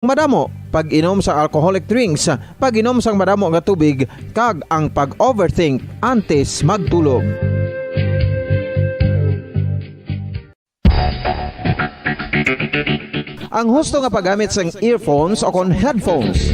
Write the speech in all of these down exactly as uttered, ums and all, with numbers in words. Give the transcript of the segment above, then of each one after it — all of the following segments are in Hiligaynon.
madamo, pag-inom sang alcoholic drinks, pag-inom sang madamo nga tubig, kag ang pag-overthink antes magtulog. Ang husto nga paggamit sang earphones o kon headphones.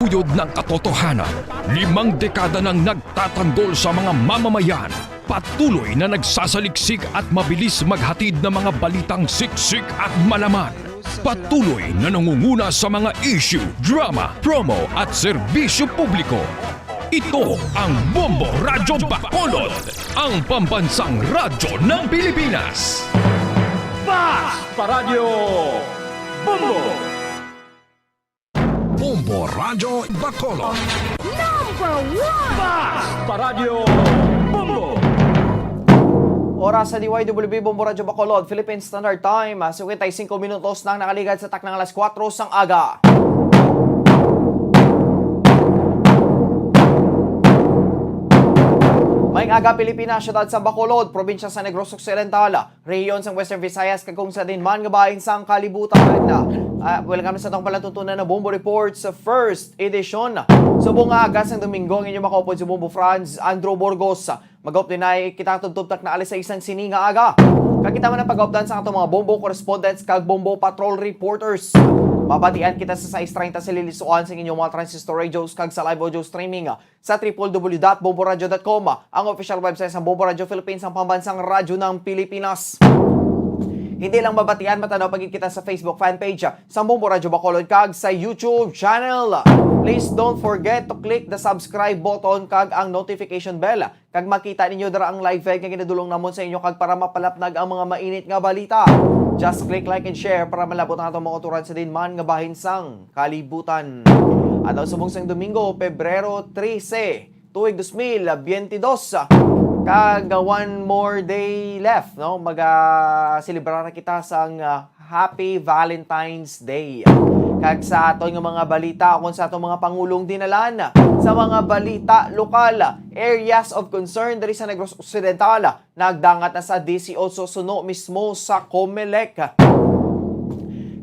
Uyod ng katotohanan, limang dekada nang nagtatanggol sa mga mamamayan. Patuloy na nagsasaliksik at mabilis maghatid ng mga balitang siksik at malaman. Patuloy na nangunguna sa mga issue, drama, promo at serbisyo publiko. Ito ang Bombo Radyo Bacolod, ang pambansang radyo ng Pilipinas. Basta Radyo Bombo! Bombo Radyo Bacolod. Number one! Basta Radyo Bombo! Oras sa D Y W B Bombo Radyo Bacolod, Philippine Standard Time, ah, cincuenta y cinco minutos nang nakaligad sa taknang alas kuwatro sang aga. Maayong aga, Pilipinas, siyudad sa Bacolod, probinsya sa Negros Occidental, rehiyon sang Western Visayas, kag kung sa diin man nga bahin sang kalibutan. Ah, welcome sa atong palatuntunan na Bombo Reports, first edition. Subong nga aga sang Domingo, ang inyong makaupod si Bombo Franz Andrew Burgos. Mag-update na kita tubtob takna alas sais sang sini nga aga. Kag kita man ang pag-updan sa atong mga Bombo correspondents kag Bombo Patrol reporters. Mabatian kita sa sais treinta sa lilisuan sa inyong mga transistor radios kag sa live audio streaming sa triple W dot bomboradio dot com, ang official website sa Bombo Radyo Philippines, ang pambansang radyo ng Pilipinas. Hindi lang mabatian, matanaw pa gid kita sa Facebook fan page sa Bombo Radyo Bacolod kag sa YouTube channel. Please don't forget to click the subscribe button kag ang notification bell, kag makita ninyo dira ang live feed nga ginadulong namon sa inyo, kag para mapalapnag ang mga mainit nga balita, just click like and share para malabot ang atong mga kauturan sa diin man nga bahin sang kalibutan. Adlaw subong sang Domingo, Pebrero trese, tuig dos mil biyente dos. Kag one more day left, no? Maga-celebrar na kita sang, ah, Happy Valentine's Day. Kag sa aton nga mga balita, kung sa atong mga pangulong dinalan, sa mga balita lokal, areas of concern diri sa Negros Occidental, nagdangat na sa D C otso suno mismo sa Comelec.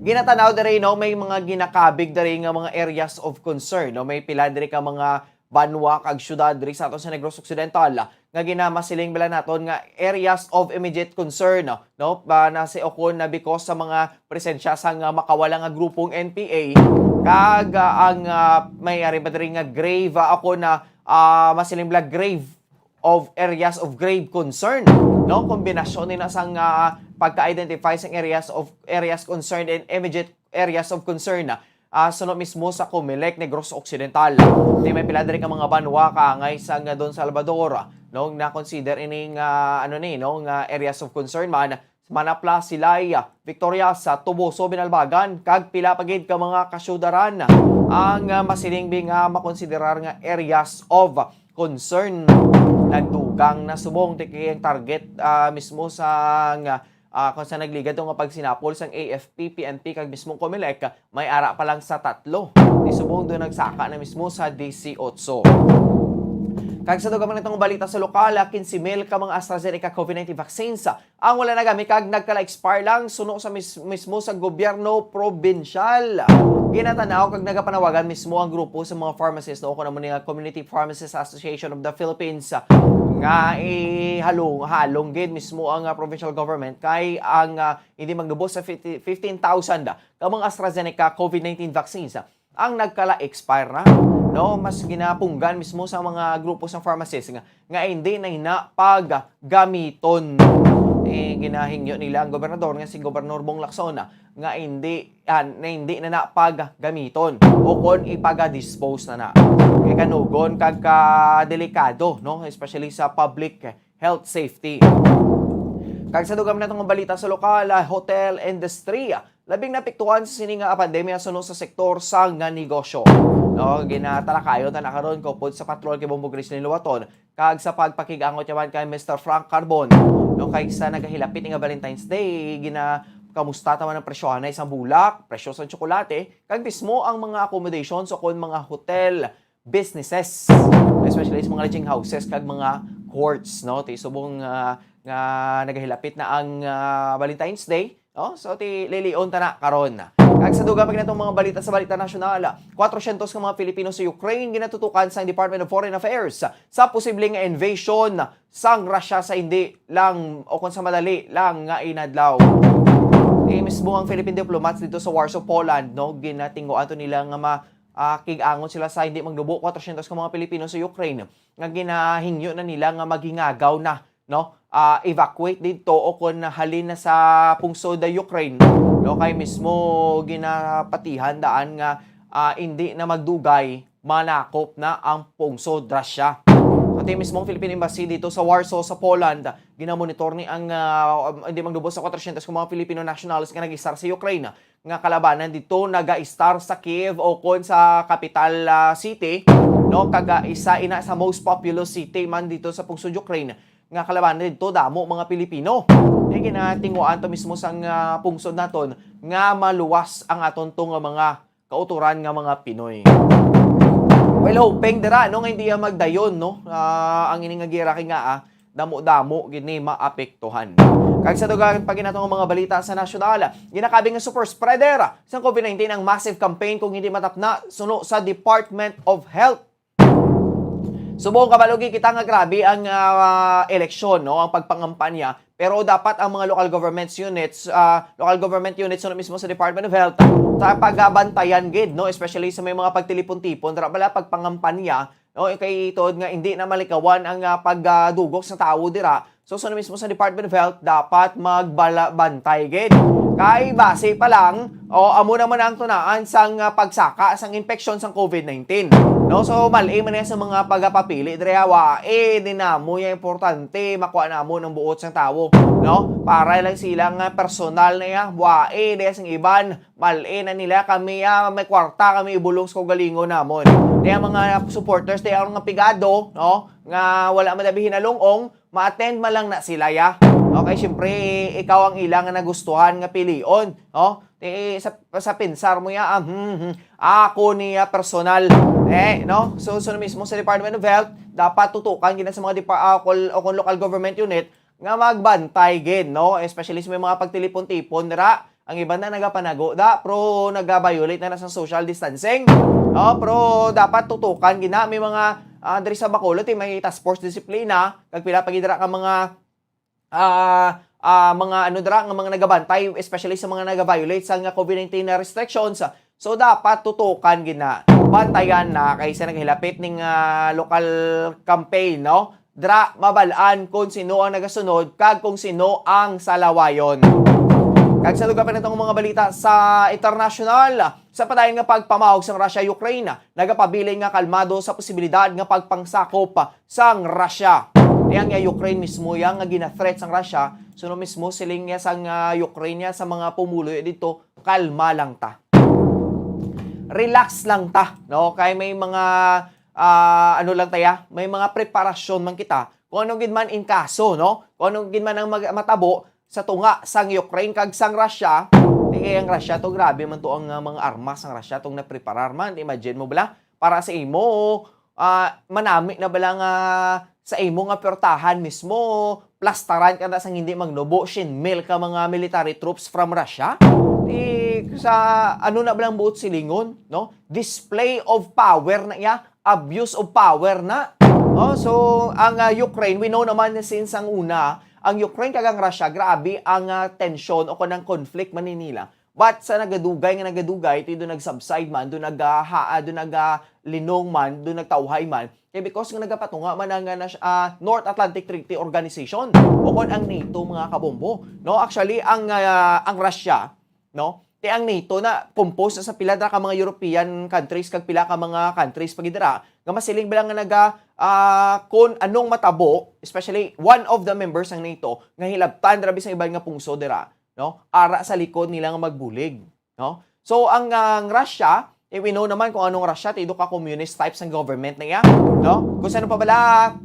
Ginatanaw diri, no, may mga ginakabig diri nga mga areas of concern, no? May pila diri ka mga banwa kag syudad diri sa ato sa Negros Occidental nga ginamasiling bala naton nga areas of immediate concern, no? Pa, nasi ukon na because sa mga presensya sang, ah, makawala nga grupong N P A, kag, ah, ang, ah, may ari pa diri nga grave, ah, ako na, ah, masiling bala grave of areas of grave concern, no? Kombinasyon ni na sang, ah, pagka-identify sang areas of, areas concerned and immediate areas of concern, ah, suno mismo sa Comelec, Negros Occidental. Di may pila diri ka mga banwa kaangay sang Don Salvador, no? Na-consider ining, ah, ano ni, no, nga areas of concern man. Manapla, Silay, Victorias, Toboso, Binalbagan, kag pila pa gid ka mga kasyudaran ang, ah, masiling bi nga makonsiderar nga areas of concern. Nagdugang na subong ti kay ang target, ah, mismo sang, ah, kung sa nagligad to nga pagsinapol sang A F P, P N P, kag mismong Comelec, may ara pa lang sa tatlo. Ti subong doon nagsaka na mismo sa D C otso. Kag sa dugang man natong balita sa lokal, ah, quince mil ka mga AstraZeneca COVID nineteen vaccines, ah, ang wala nagamit kag nagkala-expire lang suno sa mis-, mismo sa gobyerno probinsyal. Ginatanaw kag nagapanawagan mismo ang grupo sa mga pharmacist, no, kung amo ni nga Community Pharmacists Association of the Philippines, ah, nga ihalong, halong gid mismo ang, ah, provincial government kay ang, ah, hindi magdubos sa fifty, fifteen thousand ka mga AstraZeneca COVID nineteen vaccines, ah, ang nagkala-expire na, no? Mas ginapunggan mismo sa mga grupo sa pharmacist nga, nga hindi na hina paggamiton. Eh, ginahingyo nila ang gobernador nga si Gobernador Bong Lacson, ah, nga hindi, ah, na hindi na na paggamiton o kon ipaga-dispose na na. Kay kanugon kag kadelikado, no? Especially sa public health safety. Kag sa dugang natong balita sa lokal, ah, hotel industry, ah, labing naapektuhan sa sini nga pandemya suno sa sektor sa nga negosyo. No, ginatalakayon ta na karon kaupod sa patrol kay Bombo Grizzly Luwaton kag sa pagpakig-angot naman kay Mister Frank Carbon. No, kay sa nagahilapit nga Valentine's Day, gina-, kamusta ta man ang presyohanay sang bulak, presyo sang tsokolate, kag mismo ang mga accommodations o kon mga hotel businesses, especially sa mga lodging houses kag mga courts, no? Ti subong, ah, nga nagahilapit na ang, ah, Valentine's Day, Oh, so ti lilion ta na karon. Kag sa dugang pa gyud natong mga balita sa balita nasyonal, kwatrosyentos ka mga Pilipino sa Ukraine ginatutukan sang Department of Foreign Affairs sa posible nga invasion sang Russia sa hindi lang o kung sa madali lang nga inadlaw. Ti mismo ang Philippine diplomats dito sa Warsaw, Poland, no, ginatinguan to nila nga ma, ah, kig-angon sila sa hindi magnubo, kwatrosyentos ka mga Pilipino sa Ukraine nga ginahingyo na nila nga maghingagaw na, no, ah, evacuate dito o kon halin na sa pungsod sa Ukraine, no, kay mismo ginapatihan daan nga, ah, hindi na magdugay manakop na ang pungsod Russia. Pati mismong Philippine Embassy dito sa Warsaw, sa Poland, ginamonitor ni ang, ah, hindi magnubo sa kwatrosyentos ka mga Filipino nationals nga nag-istar sa Ukraine nga kalabanan dito naga-istar sa Kiev o kon sa capital, ah, city, no? Kag, ah, isa ina sa most populous city man dito sa pungsod Ukraine nga kalabanan dito damo mga Pilipino. Di ginatinguan to mismo sang, ah, pungsod naton nga maluwas ang aton to nga mga kauturan nga mga Pinoy. Well, hoping dira, no, nga hindi yan magdayon, no, ah, ang ini nga gera kay nga, ah, damo-damo gid ni maapektuhan. Kag sa dugang pa gyud natong mga balita sa nasyonal, ginakabig nga super spreader sang COVID nineteen ang massive campaign kung hindi matapna suno sa Department of Health. Subong kabalo gid kita nga grabe ang, ah, eleksyon, no, ang pagpangampanya, pero dapat ang mga local governments units, ah, local government units suno mismo sa Department of Health, sa pagabantayan gid, no, especially sa may mga pagtilipon-tipon, dira bala pagpangampanya, no, kay tuod nga hindi na malikawan ang, ah, pagdugok sa tawo dira. So, suno mismo sa Department of Health, dapat magbantay gid. Kay basi pa lang, o amo naman ang tunaan sang, ah, pagsaka sang impeksyon sang COVID nineteen. No? So, mal-i man niya sa mga pagapapili diri, wa, eh, di namo ya importante, makuha namo ang buot sang tawo, no? Para lang sila nga personal na ya, wa, eh, di sang iban, mal-i na nila kami, ah, may kwarta kami ibulong sa kaugalingon namon. Di ang mga supporters, di ang mga pigado, no? Nga wala madabi hinalong-ong, ma-attend man lang na sila, ya. Okay, siyempre, ikaw ang ila nga nagustuhan nga pilion, no? Ti, sa, sa pensar mo, ya, ah, hmm, hmm, ako niya personal, eh, no? So, so mismo sa Department of Health, dapat tutukan gid sa mga depa-, ah, kol-, o kung local government unit nga magbantay gid, no? Especially sa may mga pagtilipon-tipon dira, ang iban na nagapanago da, pero nagabiolate na na sa social distancing. No? Pero dapat tutukan gina, may mga, ah, diri sa Bacolod, eh, may task force disiplina, kag pila pa gid dira ka mga, ah, ah, mga ano dira, nga mga nagabantay, especially sa mga nagabiolate sa nga COVID nineteen na restrictions. So, dapat tutukan gina, bantayan na kaysa naghilapit ning, ah, local campaign, no? Dira mabal-an kon sino ang nagasunod kag kon sino ang salawayon. Kag sa dugang pa natong mga balita sa internasyonal, sa padayon nga pagpamawag sang Russia-Ukraine, nagapabilin nga kalmado sa posibilidad nga pagpangsakop sang Russia. Ti ang iya Ukraine mismo ya nga gina-threat sang Russia, suno mismo siling niya sang, ah, Ukraine ya sa mga pumuluyo dito, kalma lang ta. Relax lang ta, no? Kay may mga, ah, ano lang ta ya, may mga preparasyon man kita. Kung ano gid man in kaso, no? Kung ano gid man ang mag-, matabo sa tunga sang Ukraine kag sang Russia, ti kay ang Russia to, grabe man to ang, ah, mga armas sang Russia tong napreparar man. Imagine mo bala, para sa imo, ah, manami na bala nga sa imo nga puwertahan mismo, plastaran ka na sang hindi magnubo, shin mil ka mga military troops from Russia? Ti, sa ano na bala ang buot silingon, no? Display of power na iya, abuse of power na. No? So, ang, ah, Ukraine, we know naman na since ang una, ang Ukraine kag ang Russia, grabe ang, ah, tensyon o kung ang conflict man ni nila. But sa nagadugay nga nagadugay, ti do nag-subside man, do nag, ah, ha-, ah, do nag, ah, linong man, do nagtawhay man, kay because nga nagapatunga man ang, ah, nas-, ah, North Atlantic Treaty Organization o kon ang NATO, mga kabombo, no? Actually, ang, ah, ang Russia, no? Ti ang NATO na composed sa pila dira ka mga European countries kag pila ka mga countries pa gid dira nga masiling bala nga naga, ah, kon anong matabo, especially one of the members sang NATO nga hilabtan dira bisan iban nga pungsod dira, no? Ara sa likod nila nga magbulig, no? So, ang, ang Russia, eh, we know naman kung anong Russia, ti do ka communist type sang government na iya, no? Kung sino pa bala,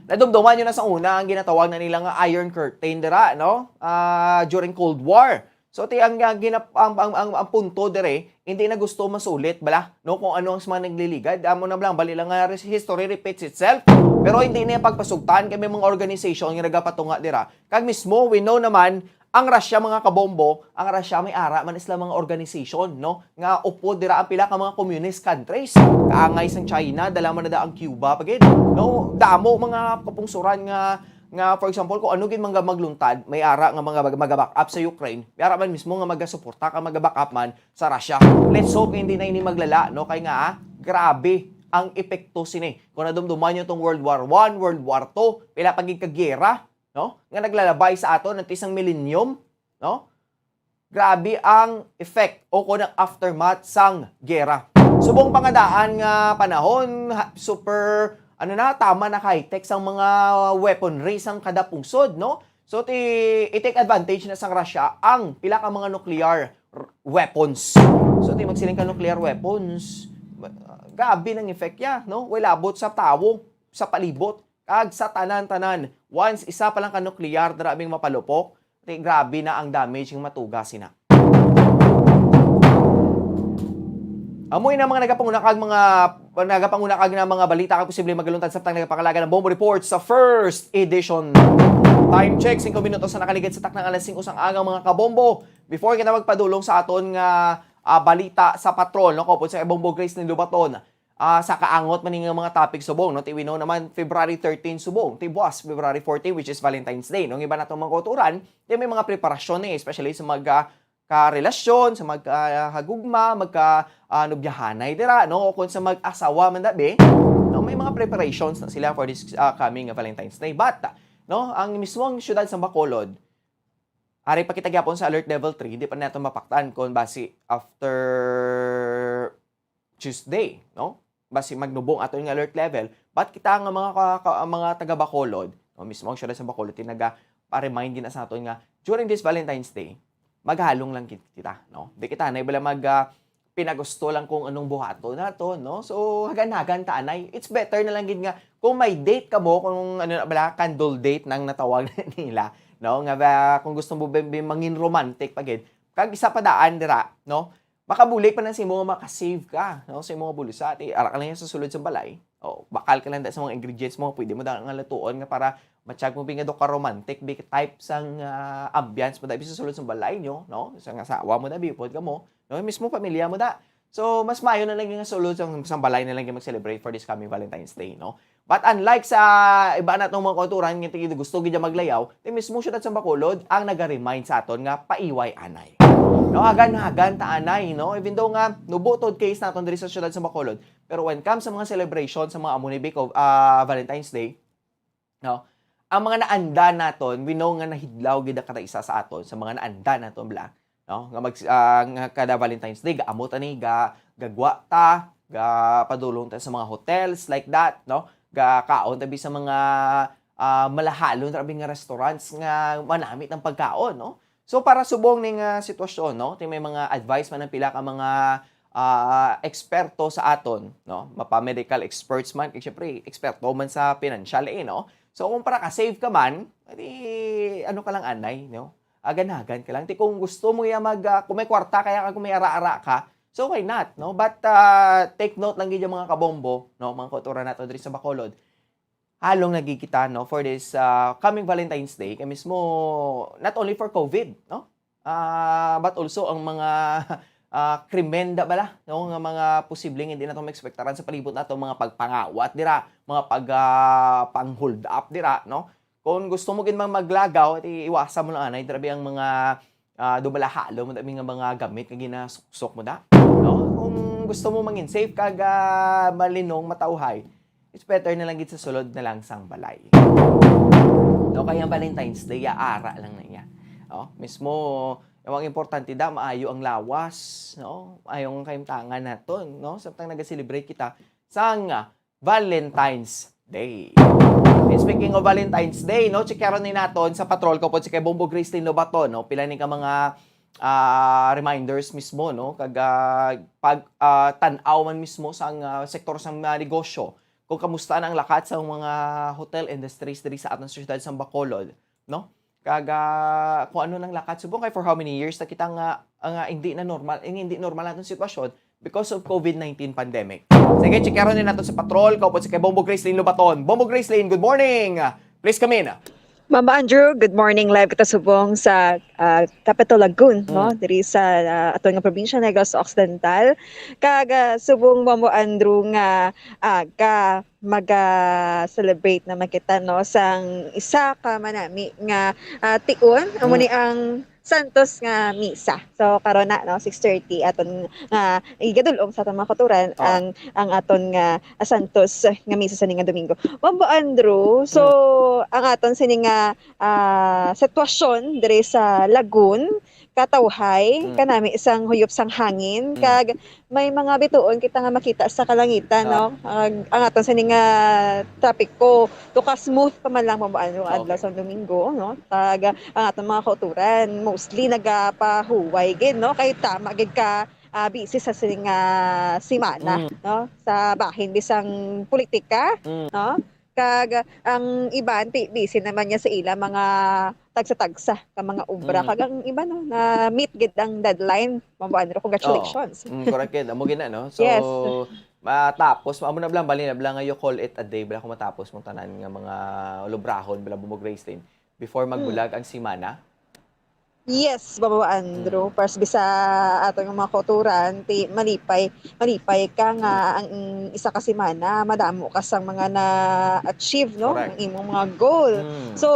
nadumduman nyo na sa una ang ginatawag na nila nga Iron Curtain dira, no? Ah, during Cold War. So, ti ang, ang, ginap-, ang, ang, ang, ang punto dire, hindi na gusto masulit bala, no? Kung ano ang mga nagliligad, amo na lang, bali lang nga res-, history repeats itself. Pero hindi niya pagpasugtan kay may mga organization nga nagapatunga dira. Kag mismo, we know naman, Ang Russia, mga kabombo, ang Russia may ara man sila mga organization, no? Nga upod dira ang pila ka mga communist countries. Kaangay sang China, dala man na da ang Cuba pa gid, no? Damo mga kapungsuran nga, nga, for example, kung ano gid mga magluntad, may ara nga mga mag-, maga-back up sa Ukraine, may ara man mismo nga magasuporta ka, maga-back up man sa Russia. Let's hope nga hindi na ini maglala, no? Kay nga, ah, grabe ang epekto sini. Kung nadumduman nyo tong World War One, World War Two, pila pa gid ka giyera, no? Nga naglalabay sa aton, ang isang millennium, no? Grabe ang effect o kung ang aftermath sang gera. Subong pa nga daan nga panahon, ha, super, ano na, tama na ka high-tech sang mga weaponry sang kada pungsod, no? So, ti, i-take advantage na sang Russia ang pila ka mga nuclear r-, weapons. So, ti magsiling ka nuclear weapons, ma-, grabe nang effect ya, no? Way labot sa tawo, sa palibot, kag sa tanan-tanan. Once isa pa lang ka nuclear, dara bing mapalupok, ti grabe na ang damage nga matuga sina. Amoy na mga nagapanguna kag mga, nagapanguna kag na mga balita kag posible magaluntad samtang nagapakalagan ang Bombo Report sa first edition. Time check, singko minutos na nakaligid sa taknang alas singko sang aga, mga kabombo. Before kita magpadulong sa aton nga, ah, balita sa patrol, no, kaupod sa Bombo Grace ni Lubaton, ah, sa kaangot man ning mga topic subong, no? Ti we know naman, February thirteen subong, ti buwas, February fourteen, which is Valentine's Day, no? Ang iba natong mga kauturan, ti may mga preparasyon ni, especially sa mag, ah, karelasyon, sa magkahagugma, magka, ah, nobyahanay dira, no? O kung sa mag-asawa man dabi, no? May mga preparations na sila for this, ah, coming Valentine's Day. But, no, ang mismong siyudad sa Bacolod, ari pa kita gyapon sa alert level three, hindi pa nato mapaktan kung basi after Tuesday, no? Basi magnubong aton nga alert level, but kita nga mga ka-, ka-, mga taga Bacolod, no, mismo ang siyudad sa Bacolod, ti naga-, pa-remind gina sa aton nga during this Valentine's Day, maghalong lang gid kita, no? Di kita na bala mag, ah, pinagusto lang kung anong buhaton nato, no? So, hagan-hagan ta anay. It's better na lang gid nga kung may date ka mo, kung ano na bala, candle date nang natawag nila, no? Nga ba, kung gusto mo ba, ba mangin romantic pa gid, kag isa pa daan dira, no? Makabulig pa na sa imo nga makasave ka, no, sa imo nga bulsa. Ti, ara ka lang sa sulod sa balay. O, bakal ka lang da sa mga ingredients mo, pwede mo da nga lutuon nga para matsyag mo bi nga do ka romantic, bi type sang, ah, ambience mo da bi sa sulod sa balay nyo, no? Sa nga asawa mo da bi, upod ka mo, no? Mismo pamilya mo da. So, mas maayo na lang nga sulod sa, sa balay na lang nga mag-celebrate for this coming Valentine's Day, no? But unlike sa iba natong mga kauturan nga tigid gusto gid maglayaw, ti mismo siyudad sa Bacolod ang naga-remind sa aton nga paiway anay. No, hagan-hagan ta anay, no? Even though nga nubo to case naton diri sa siyudad sa Bacolod, pero when comes sa mga celebration sa mga amo ni Biko, ah, Valentine's Day, no? Ang mga naanda naton, we know nga nahidlaw gid ang kada isa sa aton sa mga naanda naton bala, no? Nga mag-, ah, nga kada Valentine's Day, gaamot ani, ga-, gagwa ta, ga-, padulong ta sa mga hotels, like that, no? Gakaon ta bi sa mga, ah, malahalon ra bi nga restaurants nga manamit ang pagkaon, no? So, para subong ning, ah, sitwasyon, no? Ti may mga advice man ang pila ka mga, ah, eksperto sa aton, no? Mapa-medical experts man, kay syempre, eksperto man sa pinansyal, eh, no? So, kung para ka save ka man, di, ano ka lang anay, no? Agan-agan ka lang. Ti kung gusto mo ya mag, ah, kung may kwarta kaya ka, kung may ara-ara ka, so why not, no? But, ah, take note lang gid yung mga kabombo, no? Mga kauturan nato diri sa Bacolod. Halong lagi kita, no, for this, ah, coming Valentine's Day, kay mismo, not only for COVID, no? Ah, but also ang mga, ah, krimen da bala, no, nga mga posibleng hindi nato maekspektaran sa palibot nato, mga pagpangawat dira, mga pag, ah, pang-hold up dira, no? Kung gusto mo gid mang maglagaw, ti iwasa mo lang anay, grabe ang mga, ah, dumalahalom, ang dami nga mga gamit nga ginasuksok mo da, no? Kung gusto mo mangin safe kag, ah, malinong, matauhay, it's better na lang gid sa sulod na lang sang balay. No, kay ang Valentine's Day, ara lang na iya. No? Mismo, ang importante da, maayo ang lawas, no? Maayo ang kahimtangan naton, no? Samtang naga-celebrate kita sang, ah, Valentine's Day. And speaking of Valentine's Day, no, checkaron ni naton sa patrol ko po si kay Bombo Gracelyn Lobaton, no? Pila ni ka mga, ah, reminders mismo, no? Kag, ah, pag, ah, tan-aw man mismo sa, ah, sektor sa mga negosyo, kung kamusta na ang lakat sa mga hotel industries diri sa aton syudad sa Bacolod, no? Kag, ah, kung ano nang lakat subong kay for how many years na kita nga, nga hindi na normal, nga hindi normal atong sitwasyon because of COVID nineteen pandemic. Sige, checkaron ni nato sa patrol, kaupod si kay Bombo Gracelyn Lobaton. Bombo Gracelyn, good morning. Please come in. Mama Andrew, good morning. Live kita subong sa, ah, Capital Lagoon, no? Mm. Diri sa, ah, aton nga probinsya, Negros Occidental. Kag, ah, subong, Mama Andrew, nga aga, maga-celebrate naman kita, no, sang isa ka manami nga, ah, tion, amo Mm. ni ang Santos nga Misa. So, karon na, no, six thirty, aton nga igadul-ong sa aton mga kautoran Oh. ang, ang aton nga, ah, Santos nga Misa sa ning nga Domingo. Ma'am Bo Andrew, so, Mm. ang aton sini nga, ah, sitwasyon diri sa Lagoon, katawhay, Mm. kanami sang huyop sang hangin, Mm. kag may mga bituon kita nga makita sa kalangitan, Ah. no? Ang, ang aton sini nga trapiko, tuka smooth pa man lang, Ma'am Bo Andrew, adlaw Okay. sang Domingo, no? Kag ang aton mga kautoran, mostly nagapahuway gid, no? Kay tama gid ka, ah, busy sa sini nga semana, Mm. no? Sa bahin bisang politika, Mm. no? Kag ang iban, ti-, busy naman niya sa ila mga tagsa-tagsa ka mga obra. Mm. Kag ang iban, no, na-meet gid ang deadline, Ma'am Bo Andrew. Oo. Congratulations. Mm, correct gid. Amo gid na, no? So, Yes. matapos, amo na bala, bali na bala nga you call it a day, bala, kung matapos mong tanan nga mga lubrahon, bala, Ma'am Bo Gracelyn, before Mm. magbulag ang semana? Yes, Ma'am Bo Andrew. Mm. Para sa bisa aton nga mga kautoran, ti-, malipay, malipay ka nga Mm. ang isa ka semana, madamo ka sang mga na-achieve, no? Correct. Ang imong mga goal. Mm. So,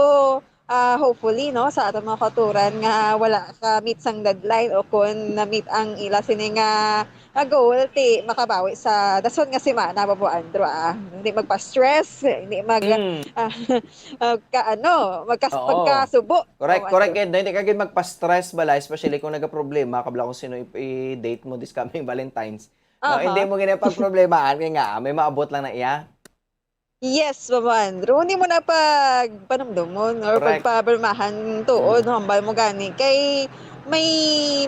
ah, hopefully, no, sa aton mga kautoran nga wala ka-meet sang deadline o kung na-meet ang ila sini nga, ah, goal, ti makabawi sa dason nga semana, Ma'am Bo Andrew, ah. Hindi magpa-stress, hindi mag-, Mm. ah, ah, ka-, ano, magkas-, Oo. magkasubo. Correct, Ma'am Bo correct Andrew. Gid, no? Hindi ka gid magpa-stress bala, especially kung nagaproblema ka bala kung sino i-, i-date mo this coming Valentine's. No, Aha. hindi mo gid na pagproblemahan, kay nga, may maabot lang na iya. Yes, Ma'am Bo Andrew. Hindi mo na pagpanumdumon or Correct. pagpabremahan tuod, Mm. hambal mo gani. Kay may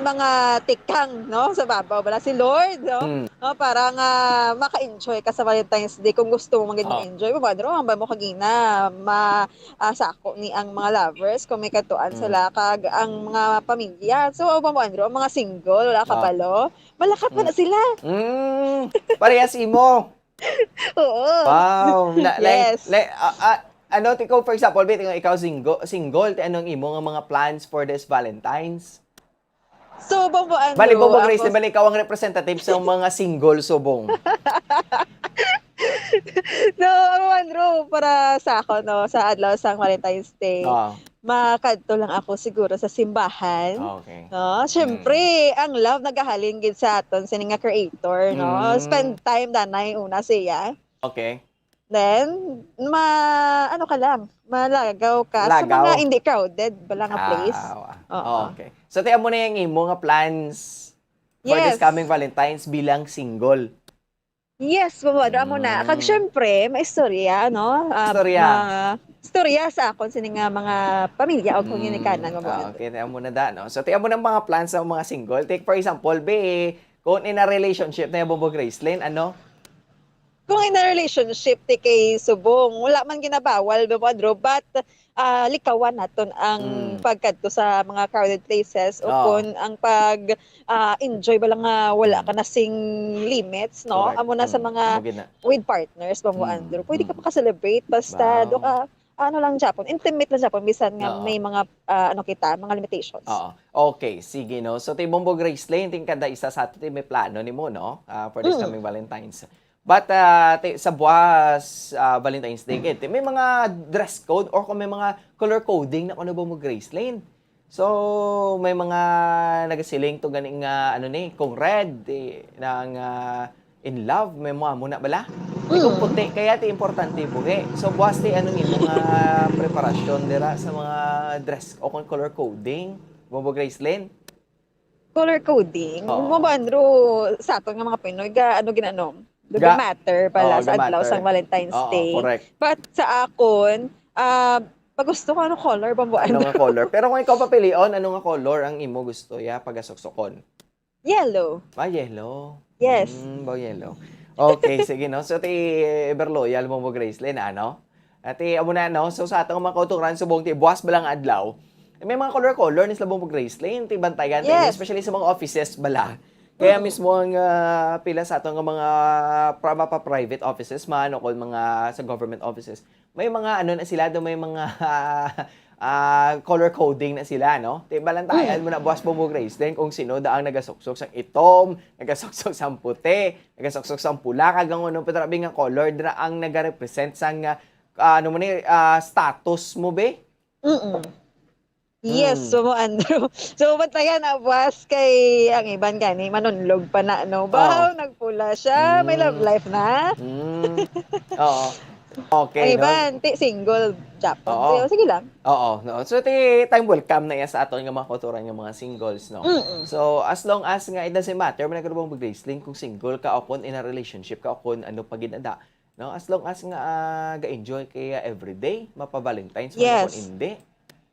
mga tikang, no, sa babaw bala si Lord, no? Mm. No, para nga maka-enjoy ka sa Valentine's Day kung gusto mo man gid Oh. mag-enjoy. Ma'am Bo Andrew, hambal mo kagina, ma-, ah, sako ni ang mga lovers kung may kadtuan Mm. sila kag ang mga pamilya. So, Ma'am Bo Andrew, ang mga single, wala Oh. kabalo, malakat man Mm. na sila. Mm. Parehas imo. Oo. Wow. Na, like, Yes. like, ah, ah, ano, ti-, kung for example, Bit, kung ikaw single, single, ti, anong imo nga mga plans for this Valentine's? So, Ma'am Bo Andrew, Bali, Ma'am Bo Grace, ako bali, ikaw ang representative sa mga single subong. No, Ma'am Bo Andrew, para sa ako, no, sa adlaw sang Valentine's Day, Ah. makadto lang ako siguro sa simbahan. Okay. No? Siyempre, Mm. ang love nagahalin gid sa aton sini nga creator, no? Mm. Spend time danay una siya. Okay. Then, ma-, ano ka lang, malagaw ka sa Lagaw. mga hindi crowded bala nga place. Ah, wa-, Oo. okay. So, ti, amo na yung imo nga plans for this Yes. coming Valentine's bilang single? Yes, Ma'am Bo Andrew, amo na. Kag Mm. syempre, maistorya, no? Ah, Istorya. ma-, istorya sa akon sini nga mga pamilya o Mm. komunikanan, Ma'am Bo Ah, Andrew. okay, ti, amo na da, no? So, ti, amo na ang mga plans sa mga single. Take, for example, be, kung in a relationship na yung Ma'am Bo Gracelyn, ano? Kung in a relationship, ti kay subong, wala man ginabawal, Ma'am Bo Andrew, but, ah, likawan naton ang Mm. pagkadto sa mga crowded places o Oh. kung ang pag, ah, enjoy ba lang nga wala Mm. ka na sing limits, no? Correct. Amo na sa Mm. mga Amo gid na. with partners, Ma'am Bo Mm, Andrew. Pwede ka mm. maka-celebrate basta Wow. do ka, ano lang gyapon, intimate lang gyapon, bisan nga Oo. may mga, ah, ano kita, mga limitations. Oo. Okay, sige, no? So, ti, Ma'am Bo Gracelyn, ti, kada isa sa ato, ti, may plano nimo, no? Ah, for this Mm. coming Valentine's. But, ah, ti-, sa buwas, ah, Valentine's Day, kay, ti, may mga dress code or kung may mga color coding na kuno, Ma'am Bo Gracelyn. So, may mga nagasiling to gani nga, ano ni, kung red, ti, nang, ah, in love, may mga muna bala. Ti, kung Mm. puti, kaya ti importante buhi. So, buwas ti, anong imo nga preparasyon dira sa mga dress o kung color coding, Ma'am Bo Gracelyn? Color coding? Oo. Ma'am Bo Andrew, sa aton nga mga Pinoy, ga-, ano, ginano? Ga-, Ga-, matter pala oo, sa adlaw ga-matter. sang Valentine's Oo, Day. correct. But sa akon, ah, pag gusto ko, ano color, Ma'am Bo Ano Andrew? nga color? Pero kung ikaw papilion, ano nga color ang imo gusto, ya, pagasuksukon? Yellow. Ah, yellow. Yes. Mm, ba yellow. Okay, sige, no? So, ti, ever loyal mo mo, Gracelyn, ano? Ati, amo na, no? So, sa atong mga kauturan, subong ti, buwas ba lang adlaw? Eh, may mga color-color ni sila mo, Gracelyn, ti, bantayan, ti, Yes. especially sa mga offices bala. Kaya Mm. mismo ang, ah, pila sa ato nga mga pra mapa-private offices man o kon mga sa government offices, may mga ano na sila, do may mga, ah, color coding na sila, no? Ti balantayan Mm. mo na, Boss Bongbong Grace, then kung sino da ang nagasuksok sang itom, nagasuksok sang puti, nagasuksok sang pula, kag ang ano pa, grabe nga color, dira ang nagarepresent sang, ah, ano mo ni, ah, status mo, be? Mm. Yes, Mm. so mo, Andrew. So, bantayan na, Boss, kay ang iban gani, manunlog pa na, no? Oo. Bahaw, nagpula siya, may love Mm. life na. Mm. Oo. Ang Okay, no? iban, ti single, Japon. Oo. Pero sige lang. Oo, no? So, ti time will come na iya sa aton nga mga kauturan nga mga singles, no? Mm. So, as long as nga it doesn't matter, man nagkadubong mag-wrestling kung single ka o kung in a relationship ka o kung ano pa gid ada, no? As long as nga, ah, ga-enjoy kay, ah, everyday, mapa-Valentine's man o kung Yes. hindi.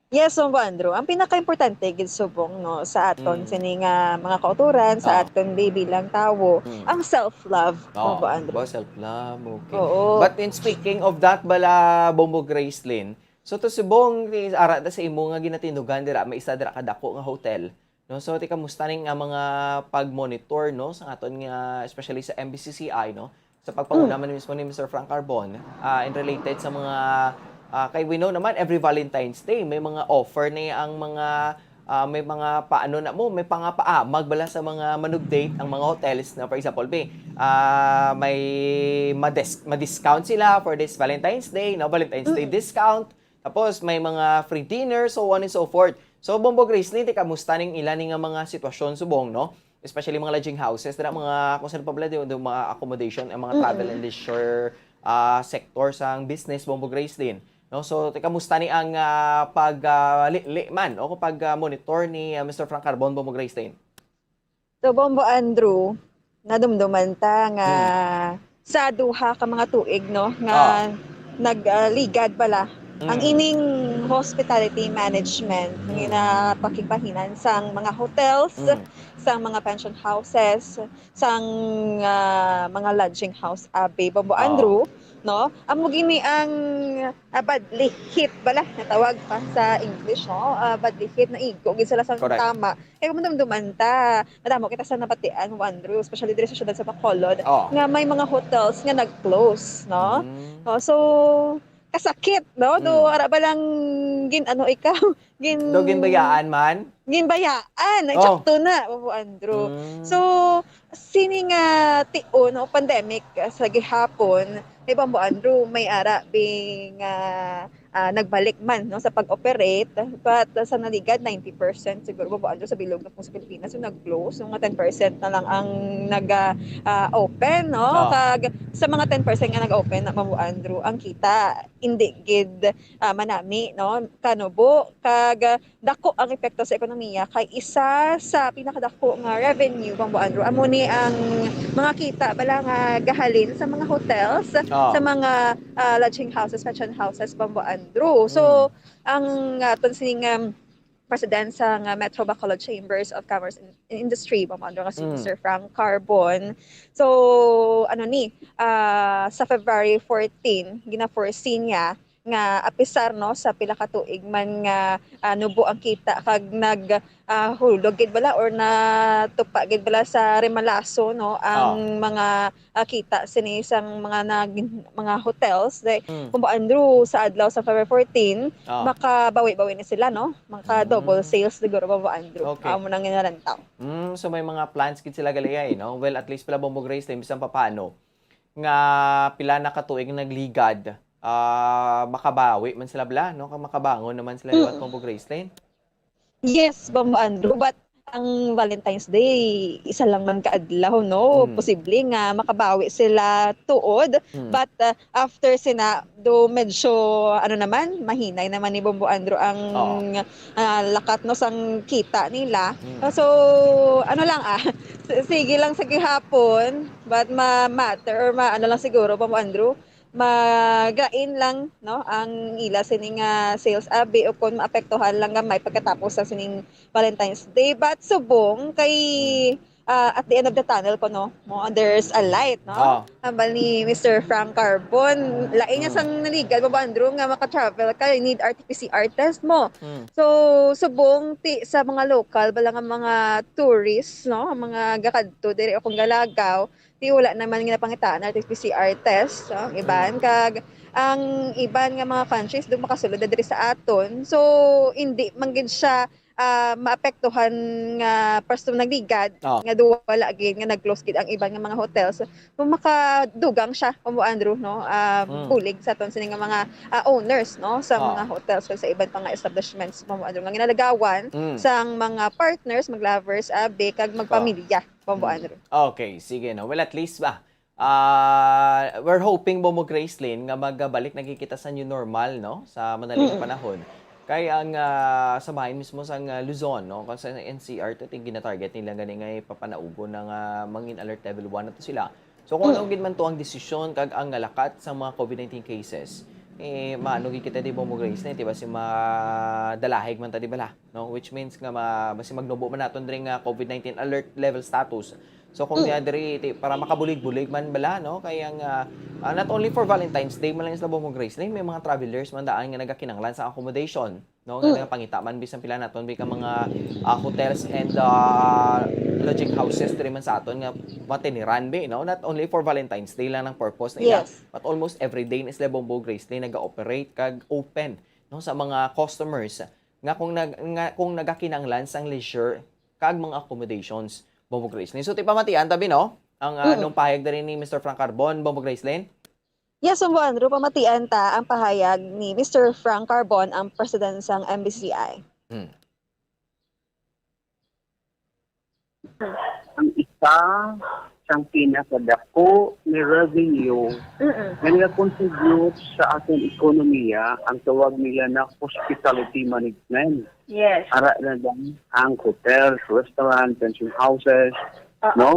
Yes, Bombo Andrew. Ang pinaka-importante gid subong, no, sa aton Mm. sini nga mga kauturan, sa Ah. aton di bilang tawo, Mm. ang self-love, Oh, Bombo Andrew. ba, self-love, okay. Oo. But in speaking of that bala, Bombo Gracelyn, so to subong, ti ara ta sa imo nga ginatindugan dira, may isa dira ka dako nga hotel, no? So, ti kamusta ni nga mga pag-monitor, no, sa aton nga, especially sa M B C C I, no? Sa pagpanguna Mm. man mismo ni Mister Frank Carbon, ah, in related sa mga, ah, kay we know naman, every Valentine's Day, may mga offer ni ang mga, ah, may mga paano na mo, may pangapaamag bala sa mga manug-date ang mga hotels na, for example, be, ah, may madis-, ma-discount sila for this Valentine's Day, no? Valentine's Day Mm. discount. Tapos may mga free dinner, so on and so forth. So, Bombo Gracelyn, ti kamusta ning ila ni nga mga sitwasyon subong, no? Especially mga lodging houses, dira mga, kung saan pa bala, di, di, mga accommodation, ang mga travel Mm. and leisure, ah, sector sang business, Bombo Gracelyn, no? So, ti kamusta ni ang, ah, pag, ah, li, li man, o pag, ah, monitor ni, ah, Mister Frank Carbon, Bombo Gracelyn? So, Bombo Andrew, nadumduman ta nga Mm. sa duha ka mga tuig, no, Oh. nga nag, ah, ligad bala ang Mm. ining hospitality management, Mm. nga pakigbahinan sang mga hotels, Mm. sang mga pension houses, sang, ah, mga lodging house, abi, Bombo Oh. Andrew, no? Amo gini ang, ah, badli hit bala, natawag pa sa English, no? Ah, badli hit, naigo gid sila sa Correct. Tama. Kaya kung madumduman ta, madamo kita sa nabatian, Bombo Andrew, especially diri sa siyudad sa Bacolod, Oh. nga may mga hotels nga nag-close, no? Mm. Oh, so, kasakit, no? Do, Mm. ara ba lang gin-, ano, ikaw? Gin-, Do ginbayaan man? Ginbayaan. Ay, Oh. sakto na, Bombo Andrew. Mm. So, sini nga tion o pandemic, ah, sa gihapon, kay Bombo Andrew, may ara bing, ah, ah, nagbalik man, no, sa pag-operate. But, ah, sa naligad, ninety percent siguro, Bombo Andrew, sa bilog na po sa Pilipinas, yung nag-close. Yung mga ten percent na lang ang nag, ah, ah, open, no? Oh. Kag sa mga ten percent nga nag-open na, Bombo Andrew, ang kita, hindi gid, ah, manami, no? Kanubo, kag, ah, dako ang epekto sa ekonomiya kay isa sa pinakadako nga revenue, Bombo Andrew, amo ni ang mga kita bala nga gahalin sa mga hotels, Ah. sa mga, ah, lodging houses, pension houses, Bombo Andrew. So, Mm. ang aton sining, um, president sa nga Metro Bacolod Chambers of Commerce and Industry, Bombo Andrew, nga si Mm. Mister Frank Carbon. So, ano ni, ah, sa February fourteen, gina-foresee niya nga apisar, no, sa pila ka tuig man nga, ah, nubo ang kita kag nag, ah, hulog gid bala or natupa gid bala sa remalaso, no, ang Oh. mga, ah, kita sini sang mga nag-, mga hotels. Di, Mm. Bombo Andrew, sa adlaw sa February fourteen, Oh. makabawi-bawi na sila, no? Maka-double Mm. sales siguro, Bombo Andrew. Okay. Amo nang ginalantaw. Mm, so may mga plans gid sila gali ay, no? Well, at least pala, Bombo Gracelyn, bisan papaano, nga pila na ka tuig nagligad, ah, makabawi man sila bala, no? Kag makabangon naman sila liwat, Mm. Bombo Gracelyn? Yes, Bombo Andrew, but ang Valentine's Day, isa lang man ka adlaw, no? Mm. Posible nga makabawi sila tuod, Mm. but, ah, after sina, do medyo, ano naman, mahinay naman ni Bombo Andrew ang, Oo. ah, lakat, no, sang kita nila. Mm. So, ano lang, ah, s-, sige lang sa gihapon, but ma-matter or ma-, ano lang siguro, Bombo Andrew, magain lang, no, ang ila sini nga sales abi o kung maapektuhan lang gamay pagkatapos sa sining Valentine's Day. But subong kay, Mm. ah, at the end of the tunnel ko, no? Mo, there's a light, no? Ah. Hambal ni Mister Frank Carbon, lain niya Mm. sang naligan mo, Andrew, nga maka-travel ka, you need R T P C R test mo. Mm. So, subong ti sa mga local, bala nga mga tourists, no? Ang mga gakadto diri o kung galagaw, ti wala naman nga napangitaan R T P C R test, no? Ang iban, Mm. kag ang iban nga mga countries, doon makasulod na diri sa aton. So, hindi man gid siya ah, maapektuhan nga pwesto nagligad, Oh. nga duwala gid, nga nag-close gid ang iban nga mga hotels. Kung makadugang siya, Combo Andrew, no, ah, Mm. bulig sa aton sini nga mga, ah, owners, no, sa Oh. mga hotels kag sa iban pa nga establishments, Combo Andrew, nga ginalagawan Mm. sang mga partners, mag-lovers, abi, kag Oh. magpamilya, Combo Mm. Andrew. Okay, sige, no. Well, at least ba, Ah, we're hoping, Bombo Gracelyn, nga magbalik na gid kita sa new normal, no? Sa madali nga Mm. panahon. Kay ang, ah, sa bahin mismo sang, ah, Luzon, no? Kung sa N C R, to, ting ginatarget nila gani nga ipapanaugon na nga mangin alert level one na to sila. So, kung ano Mm. gid man to ang desisyon kag ang lakat sa mga COVID nineteen cases, eh, maano gid kita di, Bombo Gracelyn, di ba, si madalahig man ta, di bala? No, which means nga ma-, basi magnubo man naton diri nga COVID nineteen alert level status. So, kung Mm. niya diri, ti-, para makabulig-bulig man bala, no? Kay ang, ah, ah, not only for Valentine's Day man lang, Isla Bombo Gracelyn, may mga travelers man daan nga nagakinanglan sa accommodation, no? Nga Mm. nagapangita man bisan pila naton bi ka mga, ah, hotels and, ah, lodging houses diri man sa aton nga matiniran bi, no? Not only for Valentine's Day lang ang purpose na ila, Yes. but almost every day na Isla Bombo Gracelyn naga-operate kag open, no, sa mga customers nga kung nag-, nga kung nagakinanglan sang leisure kag mga accommodations, Bombo Gracelyn. So, ti pamatian tabi, no? Ang, ah, Mm. nung pahayag diri ni Mister Frank Carbon, Bombo Gracelyn? Yes, Bombo Andrew, pamatian ta ang pahayag ni Mister Frank Carbon, ang president sang M B C I. Hmm. Ang isa sang pinakadako nga revenue Mm-mm. nga nagakontribute sa aton ekonomiya ang tawag nila na hospitality management. Yes. Ara na lang ang hotels, restaurant, pension houses, Oo. no?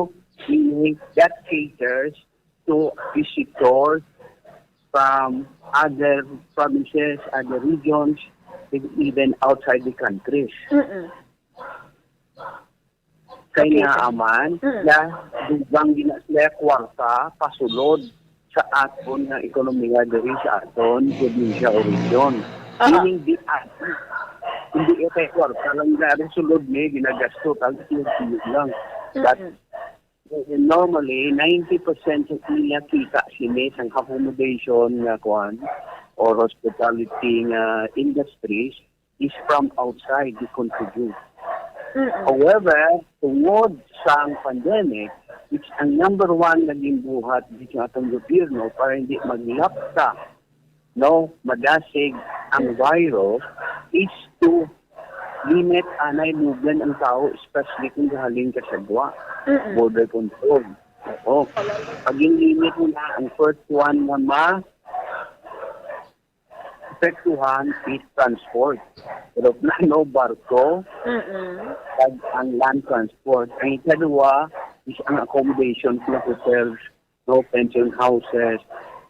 Meaning that caters to visitors from other provinces, other regions, and even outside the countries. Mm-mm. Kay Okay, nga sir. aman, Mm. ya, dugang gina sila kwarta pasulod sa aton nga ekonomiya diri sa aton probinsya o region. Aha. Meaning, di adi. Hindi kay kwarta lang na rin sulod ni ginagasto, tag-, lang. But Mm-mm. normally, ninety percent sa ila kita sini sang accommodation nga kuan or hospitality nga industries is from outside the country. Mm-mm. However, tungod sang pandemic, which ang number one nga ginbuhat dito atong gobyerno para hindi maglapta, no, madasig ang Mm. virus is to limit anay movement ang tao, especially kung gahalin ka sa gwa, Mm-mm. border control. Oo. Pag limit mo na, ang first one nga ma-, apektuhan is transport. Eroplano, barko, Mm-mm. kag ang land transport. Ang ikadua is ang accommodation sa hotels, no, pension houses,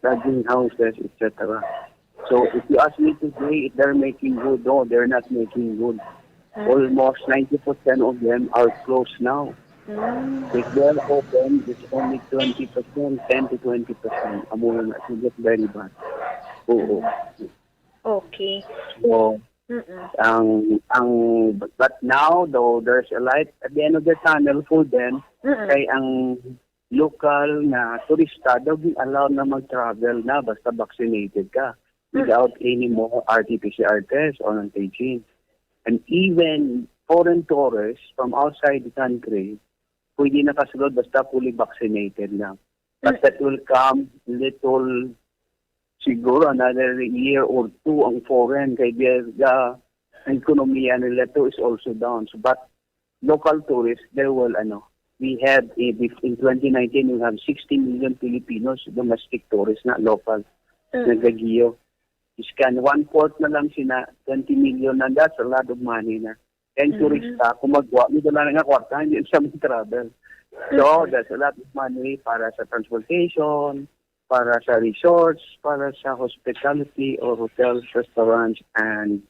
lodging houses, et cetera. So, if you ask me today if they're making good, no, they're not making good. Mm. Almost ninety percent of them are closed now. Mm. If they're open, it's only twenty percent, ten to twenty percent. Amo na, so that's very bad. Oo. Okay. So, Mm-mm. ang, ang, but now, though, there's a light at the end of the tunnel for them. Mm-mm. Kay ang local na turista daw gin-allow na mag-travel na basta vaccinated ka, Mm. without any more R T P C R test or antigen. And even foreign tourists from outside the country, pwede nakasulod basta fully vaccinated lang. But Mm. that will come little, siguro another year or two ang foreign, kay the, the ekonomiya nila to is also down. So, but local tourists, they will, ano, we have, eh, bef-, in twenty nineteen, we have sixty million Filipinos, domestic tourists na local, Mm. nagagiyo. Iskan, one-fourth na lang sina, twenty million na, that's a lot of money na. And Mm. turista, kung magwa, may dala na nga kwarta, hindi sa mag-travel. So, Mm. that's a lot of money para sa transportation, para sa resorts, para sa hospitality or hotels, restaurants, and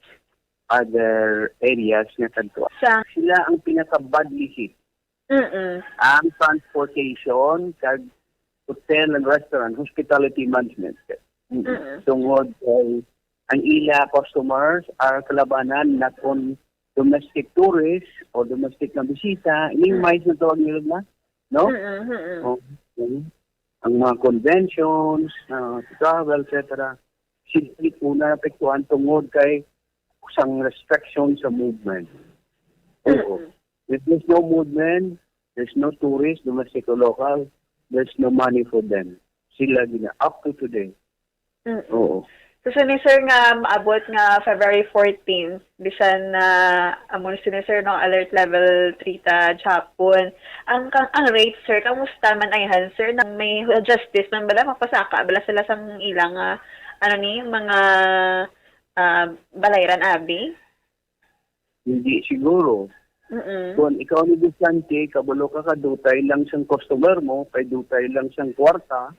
other areas nga kadto. Sa Sila ang pinaka-badly hit. Mm-mm. Ang transportation, kag hotel and restaurant, hospitality management. Mm-mm. Mm-mm. Tungod kay ang ila customers are kalabanan, not on domestic tourists or domestic na bisita, ining Mm. mais na tawag nila na, no? Mm-mm, mm-mm. Oh, mm. Ang mga conventions, ah, travel, et cetera, sila gid una naapektuhan tungod kay sang restriction sa movement. Oo. Mm-mm. If there's no movement, there's no tourist, domestic or local, there's no money for them. Sila gina, up to today. Mm-mm. Oo. So, sini, sir, nga maabot nga February fourteen, bisan na amo ni sini, sir, no, alert level three ta gihapon. Ang, ang, ang rate, sir, kamusta man ayhan, sir? Nang may justice man bala, mapasaka bala sila sang ilang, ah, ano ni, mga, ah, balayran, abi? Hindi siguro. Mm-mm. Kung ikaw, negosyante, kabalo ka, kadutay lang sang customer mo, kay dutay lang sang kwarta,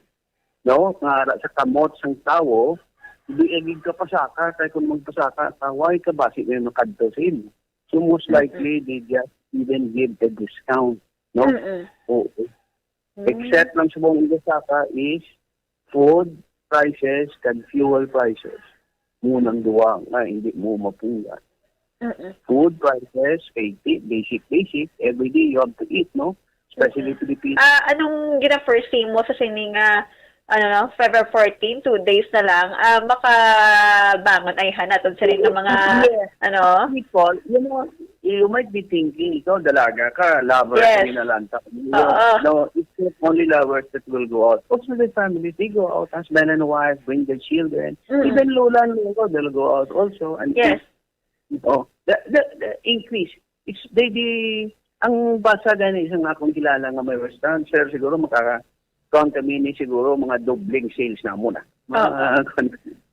no? Nga ara sa kamot sang tawo, di agig ka pasaka, kay kung magpasaka ka, why ka basi may makadto sa imo? So, most Mm-mm. likely, they just even give a discount, no? Mm-mm. Oo. Mm. Except lang sa mga pasaka is food prices kag fuel prices. Muna ang duwa nga hindi mo mapunggan. Mm-mm. Food prices, kay di, basic, basic, every day you have to eat, no? Especially Mm-mm. Filipinos. Ah, anong gina-foresee mo sa sini nga, ano, no, February fourteen, two days na lang, ah, makabangon ayhan naton sila nga mga, Yes. ano? People, you know, you might be thinking, ikaw, dalaga ka, lover Yes. ka ni Nalanta. Oo. No, it's not only lovers that will go out. Also, the families, they go out, husband and wife, bring their children. Mm-mm. Even lola and lolo, they'll go out also. And Yes. Oh, the, the, the increase, it's, they, the, ang basa gani sa akong kilala nga may restaurant, sir, siguro makaka-, count kami ni siguro mga dobling sales na muna. Mga Oo.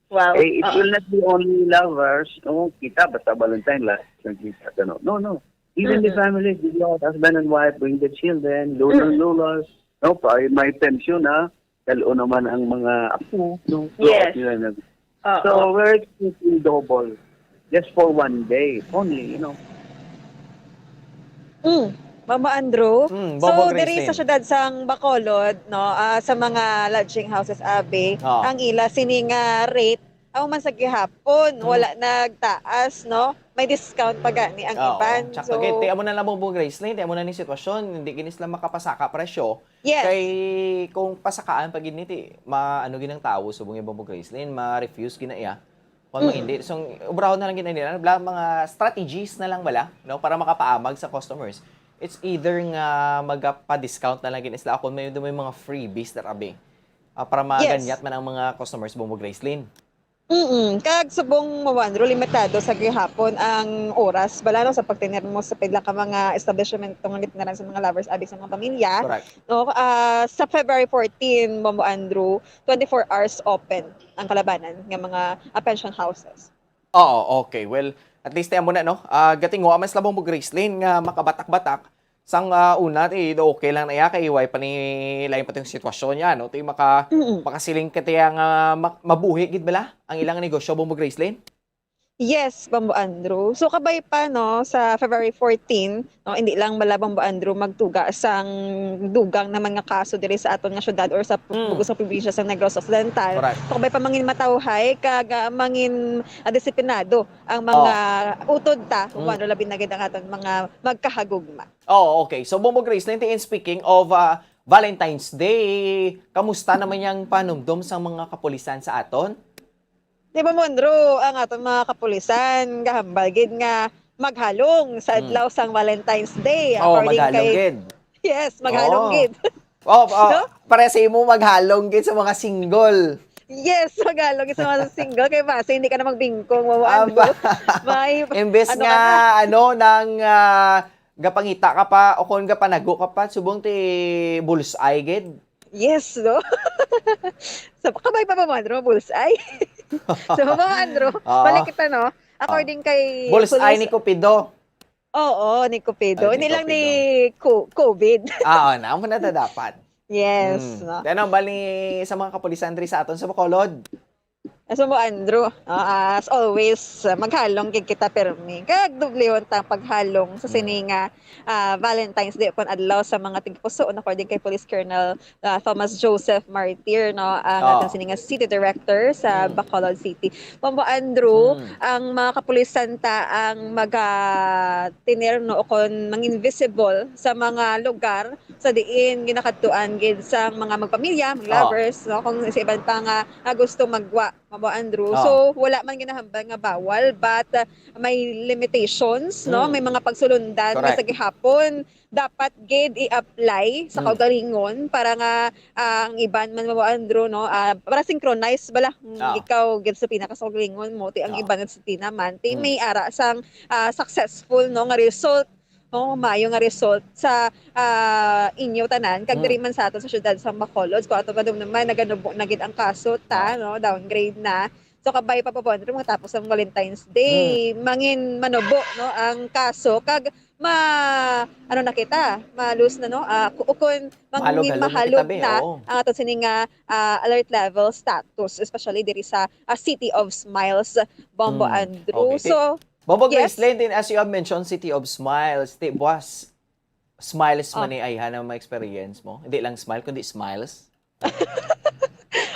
Wow. Eh, it Oo. will not be only lovers, no? Kita, basta Valentine, last ng kita, ano? No, no. Even the Mm-mm. families, they go out, husband and wife, bring the children, lola, Mm-mm. lolas, no? Pa, may pensyon, ha? Dalo naman ang mga apo, no? Yes. Nila nag-, Oo. So, we're expecting double just for one day only, you know? Mm. Mama Andrew, Mm, so, Bobo diri Christine. Sa syudad sang Bacolod, no, ah, sa mga lodging houses, abi, Oo. ang ila sini nga rate, amo man sa gihapon, Mm. wala nagtaas, no? May discount pa gani ang Oo. Iban. Tsaka So, gid, ti amo na lang, Bobo Gracelyn, ti amo na ni sitwasyon, hindi gini sila makapasaka presyo. Yes. Kay kung pasakaan pa gid ni, ti ma-, ano gid ang tawo subong ni Bobo Gracelyn, ma-refuse gid na iya. Kung Mm. hindi, so, obrahon na lang gid na nila, bla, mga strategies na lang bala, no, para makapaamag sa customers. It's either nga magapa-discount na lang gid sila, kung may, may mga freebies na, abi. Ah, para Yes. maganyat man ang mga customers, Bobo Gracelyn. Mm, kag subong mo, Juan Ro, limitado sa gihapon ang oras bala, no, sa pagtener mo sa pila ka mga establishmento nga gitinaran sa mga lovers, abi, sa mga pamilya. Correct. No, ah, sa February fourteen, Ma'am Andrew, twenty-four hours open ang kalabanan nga mga, ah, pension houses. Oo, okay. Well, at least, amo na, no? Ah, gatinguha man sila, Bobo Gracelyn, nga makabatak-batak. Sang, ah, una, ti, okay lang na iya, kay way pa ni, lain pa tong sitwasyon niya, no? Ti maka-, Mm. makasiling ka tiya nga ma-, mabuhi gid bala ang ilang negosyo, Bobo Gracelyn? Yes, Bambo Andrew. So, kabay pa, no, sa February fourteen, no, hindi lang bala, Bambo Andrew, magtuga sang dugang naman nga kaso diri sa aton nga syudad or sa pu-, Mm. bug-os nga probinsya sa Negros Occidental. Correct. So, kabay pa mangin matawhay kag, ah, mangin, ah, disiplinado ang mga Oh. utod ta, Mm. kung ano labi na gid ang aton mga magkahagugma. Oh, okay. So, Bombo Grace, ninety, in speaking of, ah, Valentine's Day, kamusta naman yang panumdom sang mga kapulisan sa aton? Di ba, Monro, ang aton mga kapulisan, gahambal gid nga maghalong sa Hmm. adlaw sang Valentine's Day, Oh, according maghalong kay gid. Yes, maghalong Oh. gid. Oh, oh, No? Para sa imo, maghalong gid sa mga single. Yes, maghalong gid sa mga single. Kay basi, hindi ka na magbingkong, Bombo Andrew. Aba. May, Imbes ano nga, ka na? ano, nang, ah, gapangita ka pa o kon gapanago ka pa, subong ti bullseye gid. Yes, no? So, kabay pa ba mo, Andrew, bullseye? So, Mama Andrew, Oo. balik kita, no? According Ah. kay Bullseye Police ni Cupido. Oo, ni Cupido. Ay, ni Hindi lang Cupido. ni co-, covid. Ah, oo, na, amo na ta dapat. Yes, Mm. no? Then, ang bali sa mga kapulisan diri sa aton sa Bacolod? So, Mo Andrew, ah, as always, ah, maghalong gid kita permi. Kag dublihon ta ang paghalong sa Mm. sini nga, ah, Valentine's Day kon adlaw sa mga tigpusoon, according kay Police Colonel, ah, Thomas Joseph Martir, no, ang Oh. aton sini nga city director sa Mm. Bacolod City. Bombo Andrew, Mm. ang mga kapulisan ta ang maga-tener, no, o kon mang-invisible sa mga lugar sa diin ginakadtuan gid sang mga magpamilya, mag Oh. lovers, no, kung sa iban pa nga, nga gusto magwa, Mamo Andrew. Oh. So, wala man ginahambal nga bawal, but, uh, may limitations, no? Mm. May mga pagsulundan nga Correct. sa gihapon dapat gid i-apply sa Mm. kaugalingon para nga, ah, ang iban man, Mamo Andrew, no? Ah, para synchronize bala. Mm, Ah. ikaw gid sa pinakasaugalingon mo, ti ang Ah. iban gid sa tina man, ti Mm. may ara sang, ah, successful, no, nga result, no, maayo nga result sa, ah, inyo tanan, kag Mm. diri man sa aton sa siyudad sa Bacolod. Kung ato madumduman, naganubo na gid ang kaso ta, Ah. no, downgrade na. So, kabay pa, Bombo Andrew, matapos ang Valentine's Day, Mm. mangin manubo, no, ang kaso, kag ma-, ano na kita, ma-lose na, no? Ah, ku-, ukon, mangin Mahalog-halog na mahalog kita, be. na Oo. ang aton sini nga, ah, alert level status, especially diri sa, ah, City of Smiles, Bombo Mm. Andrew. Okay. Ti-, So, Bombo yes. Gracelyn, tin-, as you have mentioned, City of Smiles, ti, buwas, smiles Oh. man ni ayhan ang mga experience mo. Hindi lang smile, kundi smiles.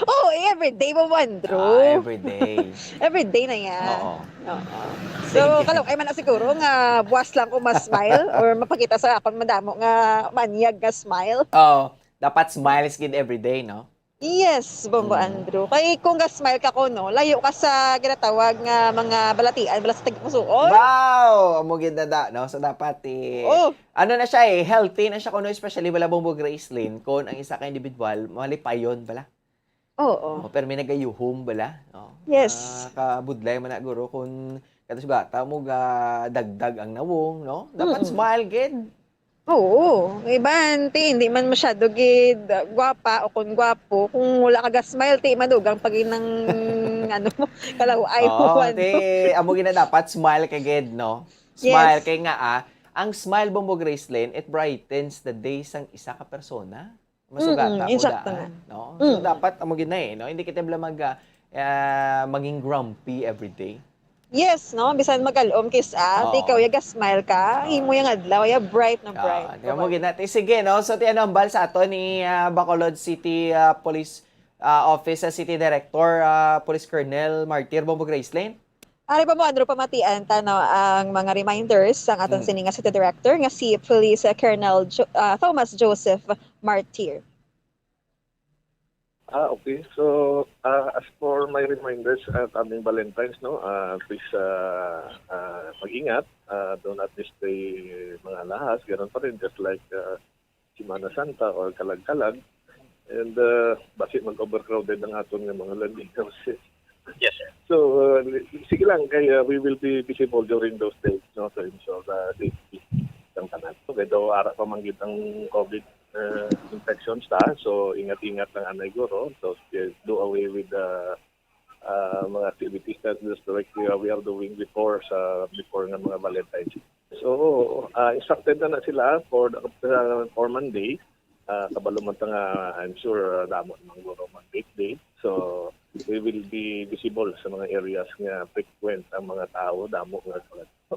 Oh, everyday, Bombo Andrew. Ah, everyday. Everyday na yan. Oo. Oo. Sige. So, kalukay man na siguro nga buwas lang ko ma-smile or mapakita sa akon madamo nga manyag nga smile. Oh, dapat smiles gid everyday, no? Yes, Bombo Mm. Andrew. Kay kung ga-smile ka ko, no, layo ka sa ginatawag nga mga balatian, bala sa tagpusoon. Wow! Amo gid na da, no? So, dapat, eh, Oh. ano na siya, eh, healthy na siya kuno, especially bala, Bombo Gracelyn, kung ang isa ka individual, malipayon bala. Oo. Oh, pero may nagayuhom bala, no? Yes. Ah, kabudlay man na, guro, kung kada sugata mo ga dagdag ang nawong, no? Dapat Mm-mm. smile gid. Oo. Iban, ti, hindi man masyado gid, ah, gwapa o kung gwapo. Kung wala ka ga-smile, ti, madugang pa gid ang, ano mo, kalaw-ay mo, Oo, ano. ti, amo gid na dapat smile ka gid, no? Smile Yes. kay nga, ah, ang smile, Bombo Gracelyn, it brightens the day sang isa ka persona. Masugata Mm-mm, mo insakto daan, na. no? So, Mm. dapat amo gid na, eh, no? Hindi kita bala mag, ah, ah, maging grumpy every day. Yes, no? Bisan magalom kis-a, ti Oo. ikaw, ya ga-smile ka, Oo. imo yang adlaw, ya bright na bright. Ah, di mo ginati. Sige, no? So, ti ano ang bal sa ato ni, ah, Bacolod City, ah, Police, ah, Office, ah, City Director, ah, Police Colonel Martir, Bombo Gracelyn? Ari pa mo, Andrew, pamatian ta, no, ang mga reminders sang aton Mm. sini nga City Director nga si Police Colonel Jo-, ah, Thomas Joseph Martir. Ah, okay. So, ah, as for my reminders at aming Valentine's, no, ah, please, ah, ah, mag-ingat. Ah, do not display mga alahas. Ganun pa rin, just like, ah, Semana Santa or Kalag-Kalag. And, ah, basi mag-overcrowded ang aton nga mga landing houses. Yes, sir. So, uh, sige lang, kay uh, we will be visible during those days, no, to ensure the safety ng tanan. Okay, daw ara pa man gid ang COVID uh, infections ta, so ingat-ingat lang anay guro. So, uh, do away with the uh, mga activities that just like uh, we are doing before sa before nga mga Valentine's. So, uh, instructed na na sila for the, uh, for Monday. Ah, kabalo man ta nga, I'm sure, ah, damo naman guro mag-date-date. So, we will be visible sa mga areas nga frequent ang mga tao, damo nga.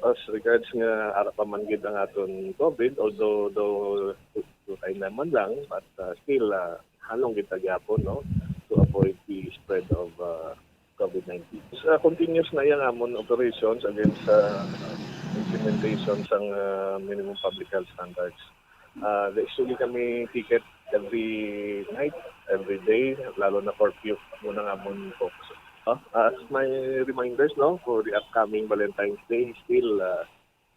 As regards nga ara pa man gid ang aton COVID, although though dutay naman lang, but ah, still ah, halong kita gyapon, no, to avoid the spread of ah, COVID nineteen. Sa continuous na yang amon operations against sa implementation sang ah, minimum public health standards. Ah, na-issue kami ticket every night, every day, lalo na curfew. Muna nga amon focus. Ah, as my reminders, no, for the upcoming Valentine's Day, still ah,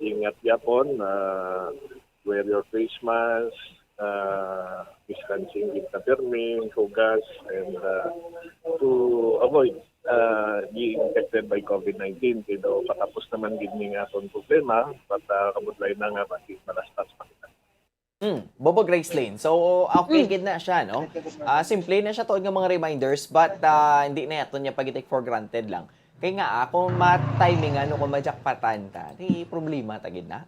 ingat gyapon, ah, wear your face mask, ah, distancing gid na pirmi, hugas, and ah, to avoid ah, being infected by COVID nineteen. Kay daw patapos naman gid ning aton problema, but ah, kabudlay na nga basi malastas pa kita. Mm, Bobo Gracelyn. So, okay Mm. gid na siya, no? Ah, simple na siya tuod nga mga reminders, but ah, hindi na aton niya pag-take for granted lang. Kay nga, ah, kung ma-timingan o kung ma-jackpotan ta, di problema ta gid na.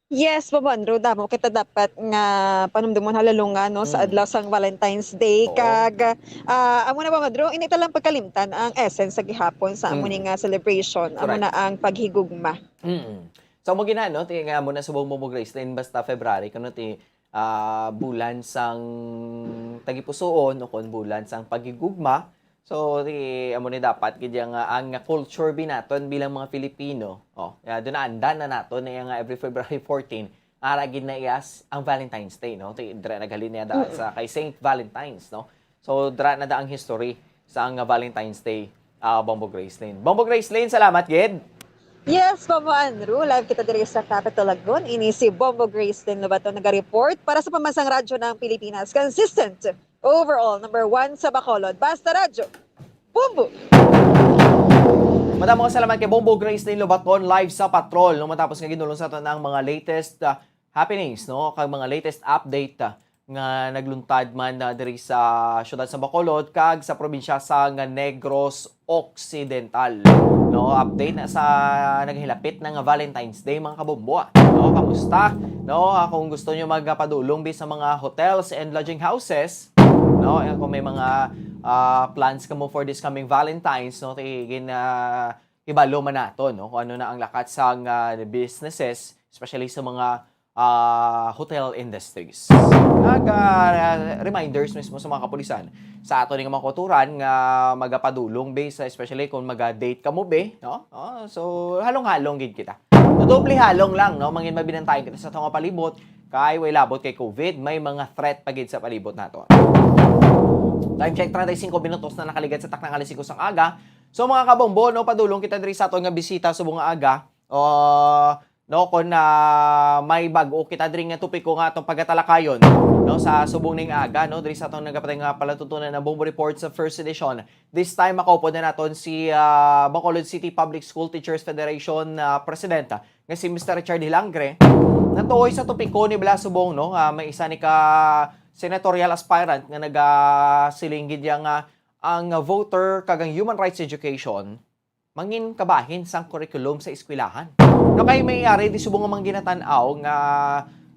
Yes, Bobo Andrew, damo kita dapat nga panumdumon, halalungan, no, sa Mm. adlaw sang Valentine's Day. Oo. Kag, ah, amo na, Bobo Andrew, hindi ta lang pagkalimtan ang essence sa gihapon sa amo Mm. ni nga celebration. Amo Correct. na ang paghigugma. Mm. So, amo gina, no, ti nga amo na subong mo, Gracelyn, basta February, kuno ti, ah, bulan sang tagipusoon o kon bulan sang paghigugma. So, ti, amo ni dapat gid yang, ah, ang culture bi naton bilang mga Filipino. Oh, ya, doon naandan na naton na yang, ah, every February fourteen, ara gid na iyas ang Valentine's Day, no? Ti, dira naghalin niya da Mm. sa kay Saint Valentine's, no? So, dira na da ang history sa ang Valentine's Day, ah, Bombo Gracelyn. Bombo Gracelyn, salamat gid. Yes, Bombo Andrew, live kita diri sa Capitol Lagun. Ini si Bombo Gracelyn Lobaton naga-report para sa Pambansang Radyo ng Pilipinas, consistent, overall, number one sa Bacolod. Basta Radyo, Bombo! Madamo nga salamat kay Bombo Gracelyn Lobaton, live sa Patrol, no, matapos nga ginulong sa aton ang mga latest, ah, happenings, no, kag mga latest update, ah, nga nagluntad man, ah, diri sa siyudad sa Bacolod kag sa probinsya sa nga Negros Occidental. No, update na sa naghilapit na nga Valentine's Day, mga kabombo, ah. No, kamusta? No, ah, kung gusto nyo magpadulong bi sa mga hotels and lodging houses, no, eh, kung may mga, ah, plans kamo for this coming Valentine's, no, ti-, gin-, ah, ibalo man nato, no, kung ano na ang lakat sang, ah, businesses, especially sa mga, ah, hotel industries. Nag, ah, reminders mismo sa mga kapulisan sa ato ning mga kauturan nga magapadulong bi sa, especially kung maga-date kamo bi, no? Oh, so, halong-halong gid kita. Doble halong lang, no? Mangin mabinantayan kita sa atong palibot, kay way labot kay COVID, may mga threat pa gid sa palibot nato. Time check, treinta y cinco minutos na nakaligad sa takna nga alas singko sang aga. So, mga kabombo, no, padulong kita diri sa aton nga bisita subong nga aga. Ah, no, kung, ah, may bag-o kita diri nga topiko nga atong pagatalakayon, no, sa subong ning aga, no, diri sa atong nagapatay nga palatuntunan na Bombo Report sa first edition. This time, makaupod na naton si, ah, Bacolod City Public School Teachers Federation, ah, President, ah, nga si Mister Richard Hilangre. Natuoy sa topiko ni bala subong, no, ah, may isa ni ka senatorial aspirant nga nagasiling gid iya nga ang voter kag ang human rights education mangin kabahin sang curriculum sa eskwelahan. No, kay may ari di subong nga mga ginatan-aw nga,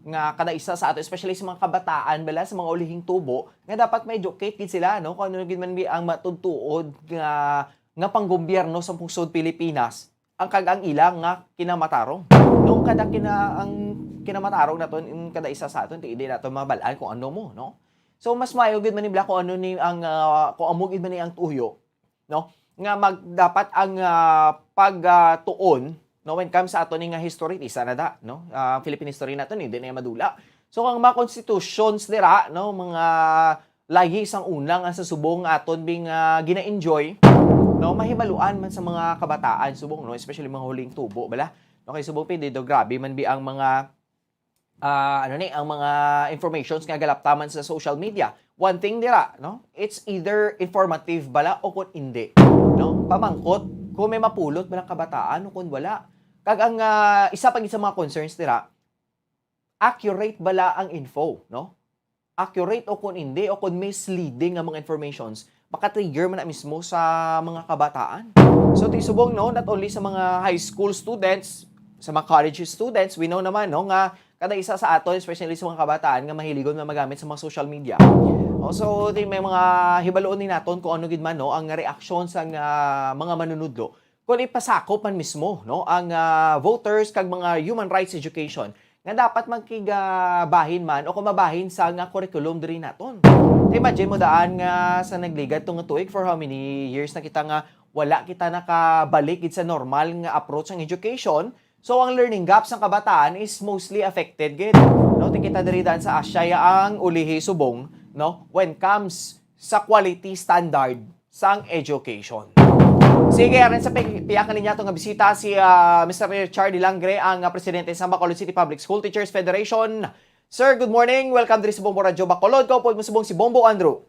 nga kada isa sa ato, especially sa mga kabataan bala, sa mga ulihing tubo, nga dapat ma-educate gid sila, no, kung ano gid man bi ang matudtuod nga, nga panggobyerno sa pungsod Pilipinas, ang kag ang ila nga kinamatarong. No, kada kina-, ang kinamatarong naton, ang kada isa sa aton, ti, di naton mabal-an kung ano mo, no? So, mas maayo gid man ni bala kung ano ni ang, ah, kung amo gid man ni ang tuyo, no? Nga mag-, dapat ang, ah, pag, ah, tuon, no, when comes sa ato ni nga history, isa na da, no? Ah, Philippine history naton, hindi na madula. So, ang mga constitutions dira, no, mga lahi sang una nga sa subong nga aton bing, ah, gina-enjoy, no, mahibaluan man sa mga kabataan subong, no, especially mga huling tubo bala. No, kay subong pwede do, grabe man bi ang mga, ah, ano ni, ang mga informations nga galaptaman sa social media. One thing dira, no, it's either informative bala o kun hindi, no? Pamangkot kung may mapulot bala kabataan o kun wala. Kag ang, ah, isa pa gid sa mga concerns dira, accurate bala ang info, no? Accurate o kun hindi, o kun misleading nga mga informations, maka-trigger man na mismo sa mga kabataan. So, ti subong, no, not only sa mga high school students, sa mga college students, we know naman, no, nga kada isa sa aton, especially sa mga kabataan, nga mahiligon na magamit sa mga social media. O, so, ti may mga hibaloon ni naton kung ano gid man, no, ang reaksyon sa nga mga manunudlo. Kung ipasakop man mismo, no, ang, ah, voters kag mga human rights education nga dapat magkigabahin man o kung mabahin sa nga curriculum diri naton. Imagine mo daan nga sa nagligad to nga tuig, for how many years na kita nga wala kita nakabalik gid sa normal nga approach ang education. So, ang learning gap sang kabataan is mostly affected gid. No, ti kita diri daan sa Asia ya ang ulihi subong, no, when comes sa quality standard sang education. Sige, arin sa pi-, pihak nga linya to nga bisita si, ah, Mister Richard Hilangre, ang, ah, presidente sa Bacolod City Public School Teachers Federation. Sir, good morning. Welcome diri sa Bombo Radyo Bacolod. Kaupod mo subong si Bombo Andrew.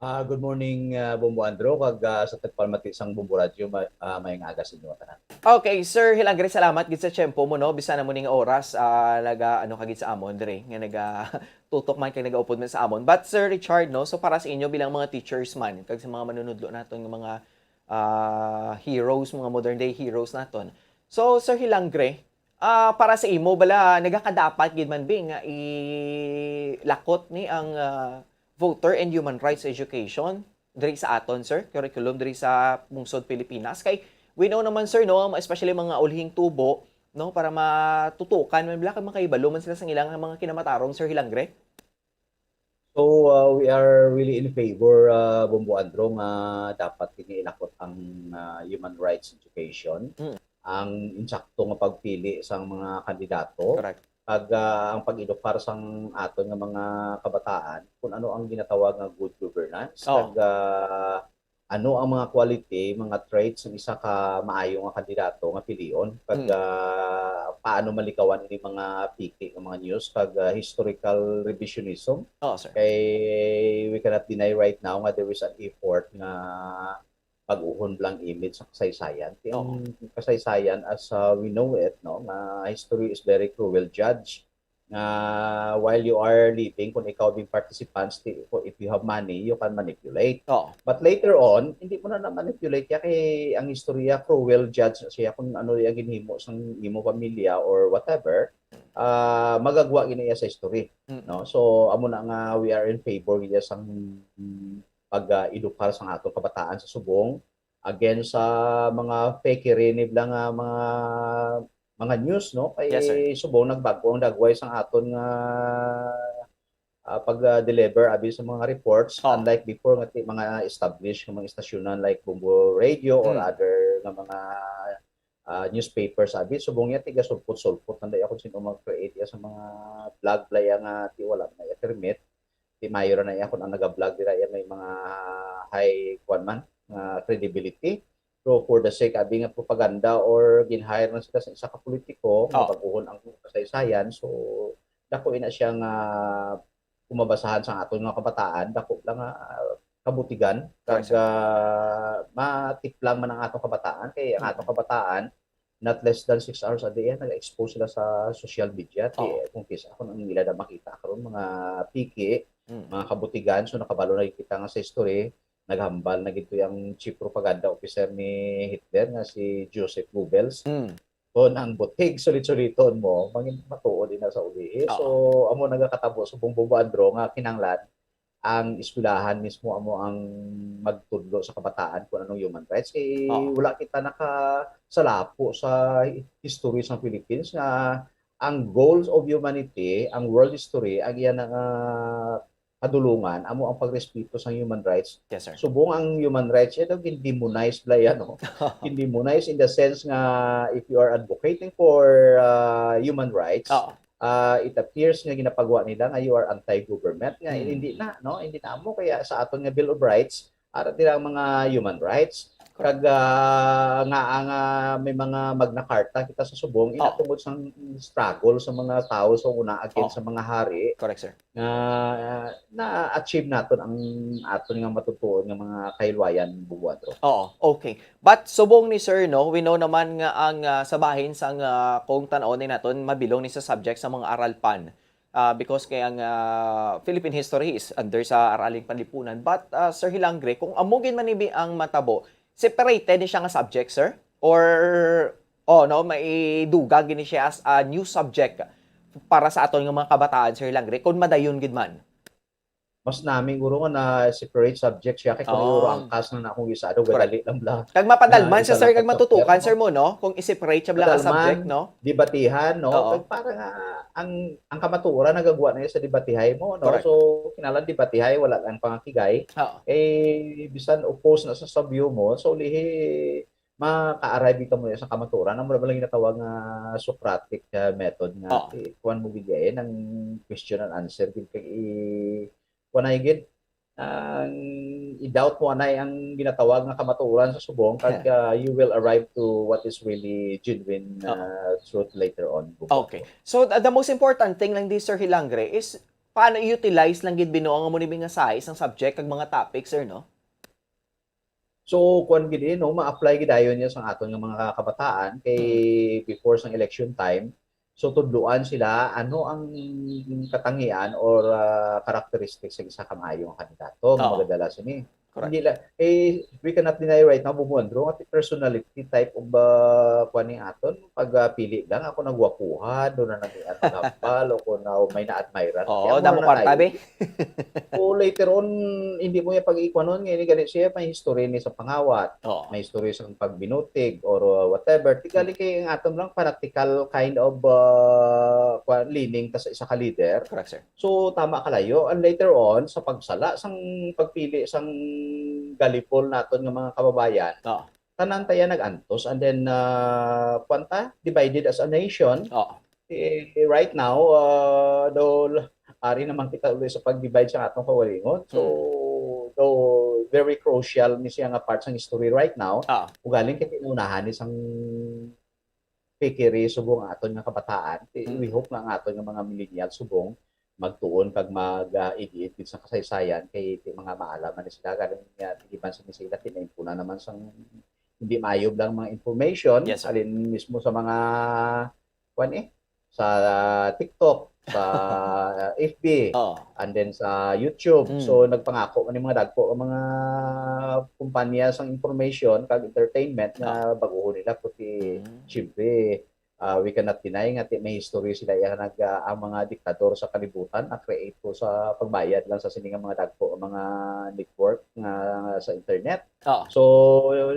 Ah, good morning, ah, Bombo Andrew, kag, ah, sa tagpamati sang Bombo Radyo, ma-, ah, maayong aga sa inyo tanan. Okay, Sir Hilangre, salamat gid sa tiyempo mo, no? Bisan na mo ning oras, ah, naga, ano ka gid sa amon, dire, nga naga, tutok man kay nagaupod man sa amon. But Sir Richard, no, so para sa inyo bilang mga teachers man, kag sa mga manunudlo naton nga mga, ah, heroes, mga modern day heroes naton. So, Sir Hilangre, Ah, para sa imo, bala, nagakadapat gid man, Bing, nga ilakot ni ang, ah, voter and human rights education diri sa aton, sir, curriculum diri sa pungsod Pilipinas? Kay we know naman, sir, no, especially mga ulhing tubo, no, para matutukan man bala, kay makahibalo man sila sa ilang mga kinamatarong, Sir Hilangre. So, uh, we are really in favor, uh, Bombo Andro, nga dapat gid nga ilakot ang, uh, human rights education, Mm. ang insakto nga pagpili sang mga kandidato, Correct. kag, uh, ang pag-edukar sang aton nga mga kabataan kung ano ang ginatawag nga good governance, Oh. kag, uh, ano ang mga quality, mga traits sang isa ka maayo nga kandidato nga pilion, kag, Mm. ah, paano malikawan ini mga piki nga mga news kag, ah, historical revisionism? Oo, sir. Kay we cannot deny right now nga there is an effort nga bag-uhon bala ang image sa kasaysayan. Kay ang Oo. kasaysayan, as, ah, we know it, no, nga history is very cruel judge. Nga while you are living, kung ikaw bing participants, ti-, kung if you have money, you can manipulate. Oo. But later on, hindi mo na na-manipulate ya kay ang istorya, cruel judge na siya kung ano yung ginhimo sang imo pamilya or whatever, ah, magagwa gid na iya sa history, Mm. no? So, amo na nga we are in favor gid sang pag, ah, edukar sang atong kabataan sa subong against sa mga fakery ni bala nga mga, mga news, no? Kay Yes, sir. subong nagbag-o ang dagway sang aton nga, ah, pag, ah, deliver abi sa mga reports, Oh. unlike before nga ti-, mga established nga mga istasyonan like Bombo Radio or Mm. other nga mga, ah, newspapers abi, subong ya tigasulpot-sulpot na dai ako sino mag-create ya sa mga blog bala ya nga ti wala na ya permit. Ti mayo ra na iya kung ang nagablog dira iya may mga high, kuwan man, nga credibility. So, for the sake, abi nga propaganda or gin-hire na sila sa isa ka politiko nga Oh. bag-ohon ang kasaysayan, so, dako ina siya nga kung mabasahan sa aton nga kabataan, dako lang nga kabutigan, Correct, kag, sir. ah, matiplang man ang atong kabataan, kay ang Mm. atong kabataan, not less than six hours a day, yan, nag-expose sila sa social media. Ti, Oo. kung kis-, kung ang ila na makita karon, mga piki, Mm. mga kabutigan, so nakabalo na kita nga sa history, naghambal na gid to ang chief propaganda officer ni Hitler nga si Joseph Goebbels. Mm. Kon ang butig sulit-suliton mo, mangin-, matuod ina sa ulihi. So, Oo. amo nagakatabo sa Bombo Andro nga kinahanglan ang eskwelahan mismo amo ang magtudlo sa kabataan kung anong human rights. Eh, Oo. wala kita nakasalapo sa history sa Philippines nga ang goals of humanity, ang world history, ang iya nga kadulungan, amo ang pagrespeto sa human rights. Yes, sir. Subong ang human rights, ito, gin-demonize bala yan, no? Gin-demonize in the sense nga if you are advocating for, uh, human rights, Oo. ah, it appears nga ginapagwa nila nga you are anti-government, nga Mm. hindi na, no? Hindi na mo. Kaya sa aton nga Bill of Rights, ara dira ang mga human rights. Correct. Kag, ah, nga ang, ah, may mga Magna Carta kita sa subong, ina Oh. tungod sa struggle sa mga tawo sa una against Oh. sa mga hari Correct, sir. nga, ah, na-achieve naton ang aton nga matutuon nga mga kahilwayan, Bombo Andro. Oo, okay. But subong ni sir, no, we know naman nga ang, ah, sa bahin sang, ah, kung tan-awon ni naton, mabilong ni sa subject sa mga aralpan. Ah, because kay ang, ah, Philippine history is under sa Araling Panlipunan. But, ah, Sir Hilangre, kung amo gid man ini ang matabo, separated ni siya nga subject, sir? Or, oh, no, maidugag gid ni siya as a new subject para sa aton nga mga kabataan, Sir Hilangre, kung madayon gid man? Mas nami guro nga na separate subject siya kay kung Oh. guro ang kas na akong isa, ano, Correct. gadali lang bala. Kag mapadalman Ah, siya, isa sir, lang kag ka matutukan, subject, sir, no? Mo, no? Kung i-separate siya bala ka Padalman, subject, no? Debatihan, no? Oo. Kag para nga ang, ang kamatuoran nagagwa na sa debatihay mo, no? Correct. So, kinahanglan debatihay, wala lang pangakigay. Oo. Eh, bisan oppose na sa, sa view mo, so lihi, maka-arrive ka mo sa kamatuoran. Amo na lang ginatawag nga Socratic, ah, method nga Oo. i-, kuwan mo gid yan, ang question and answer gid kag i-, kuwan na gid, ang i-doubt mo anay ang ginatawag nga kamatuoran sa subong, kag, Yeah. ah, you will arrive to what is really genuine, Oo. ah, truth later on. Okay. So, the, the most important thing lang di, Sir Hilangre, is paano i-utilize lang gid, Binuang, amo ni nga size ang subject kag mga topic, sir, no? So, kuwan gid, eh, no, ma-apply gid dayon niya sa aton nga mga kabataan kay Mm. before sang election time. So, tudloan sila ano ang katangian or, ah, characteristics sa isa ka maayo nga kandidato nga Oo. magadala sini. Correct. Hindi lang, eh, we cannot deny right now, Bubuandro, nga personality type of, ah, kuwan ni aton, pag, ah, pili lang, ako nagwapuhan, doon na nag-, maghambal, o kung na, may na-admiran. Oo, kaya mo damo na kwarta, be. O later on, hindi mo yung pag-ikwanon, nga ini gali siya, may history ni sa pangawat, Oo. may history sa pagbinutig, or, uh, whatever. Tigali kay ang aton lang fanatical kind of, uh, kwa-, leaning ta sa isa ka leader. Correct, sir. So, tama kalayo. And later on, sa pagsala, sang pagpili, sang galipol naton nga mga kababayan, Oo. tanan tayo nag-antos. And then, uh, kwan ta, divided as a nation. Oo. Eh, right now, uh, though, ari naman kita ulit sa pag-divide sa atong kaugalingon. So, Hmm. though very crucial ni siya nga part sang history right now, Ah. ugaling kay tinunahan ni sang pikiri subong ang aton nga kabataan. Ti-, Hmm. we hope nga ang aton nga mga millennial subong magtuon kag mag, ah, idiit sa kasaysayan kay ti mga maalam man ni sila, galing nga, di man sa sila, tinaimpunan naman sang hindi maayo lang mga information, Yes, sir. alin mismo sa mga, kwan eh, sa TikTok, sa F B, Oh. and then sa YouTube. Mm. So, nagpangako man yung mga dagko ang mga kumpanya sang information kag entertainment nga Oh. baguhon nila, kundi, Mm. siyempre, ah, we cannot deny nga ti-, may history sila, iya nag, ah, ang mga diktador sa kalibutan na-create ko sa pagbayad lang sa sini nga mga dagko ang mga network nga sa internet. Oh. So,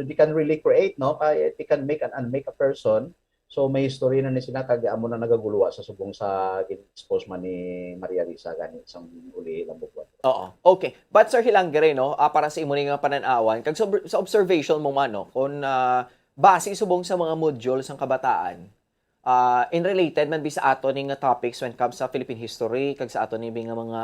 they can really create, no? Kay they can make and unmake a person. So, may history na ni sila, kag amo na nagaguluwa sa subong sa gin-expose man ni Maria Risa gani sang uli ilang bubuan. Oo. Okay. But, Sir Hilangre, no, ah, para sa imo ni nga panan-awan, kag sa ob-, sa observation mo man, no, kung, ah, base subong sa mga module sang kabataan, ah, in related man bi sa ato ni nga topics when comes sa Philippine history, kag sa ato ni bi nga mga,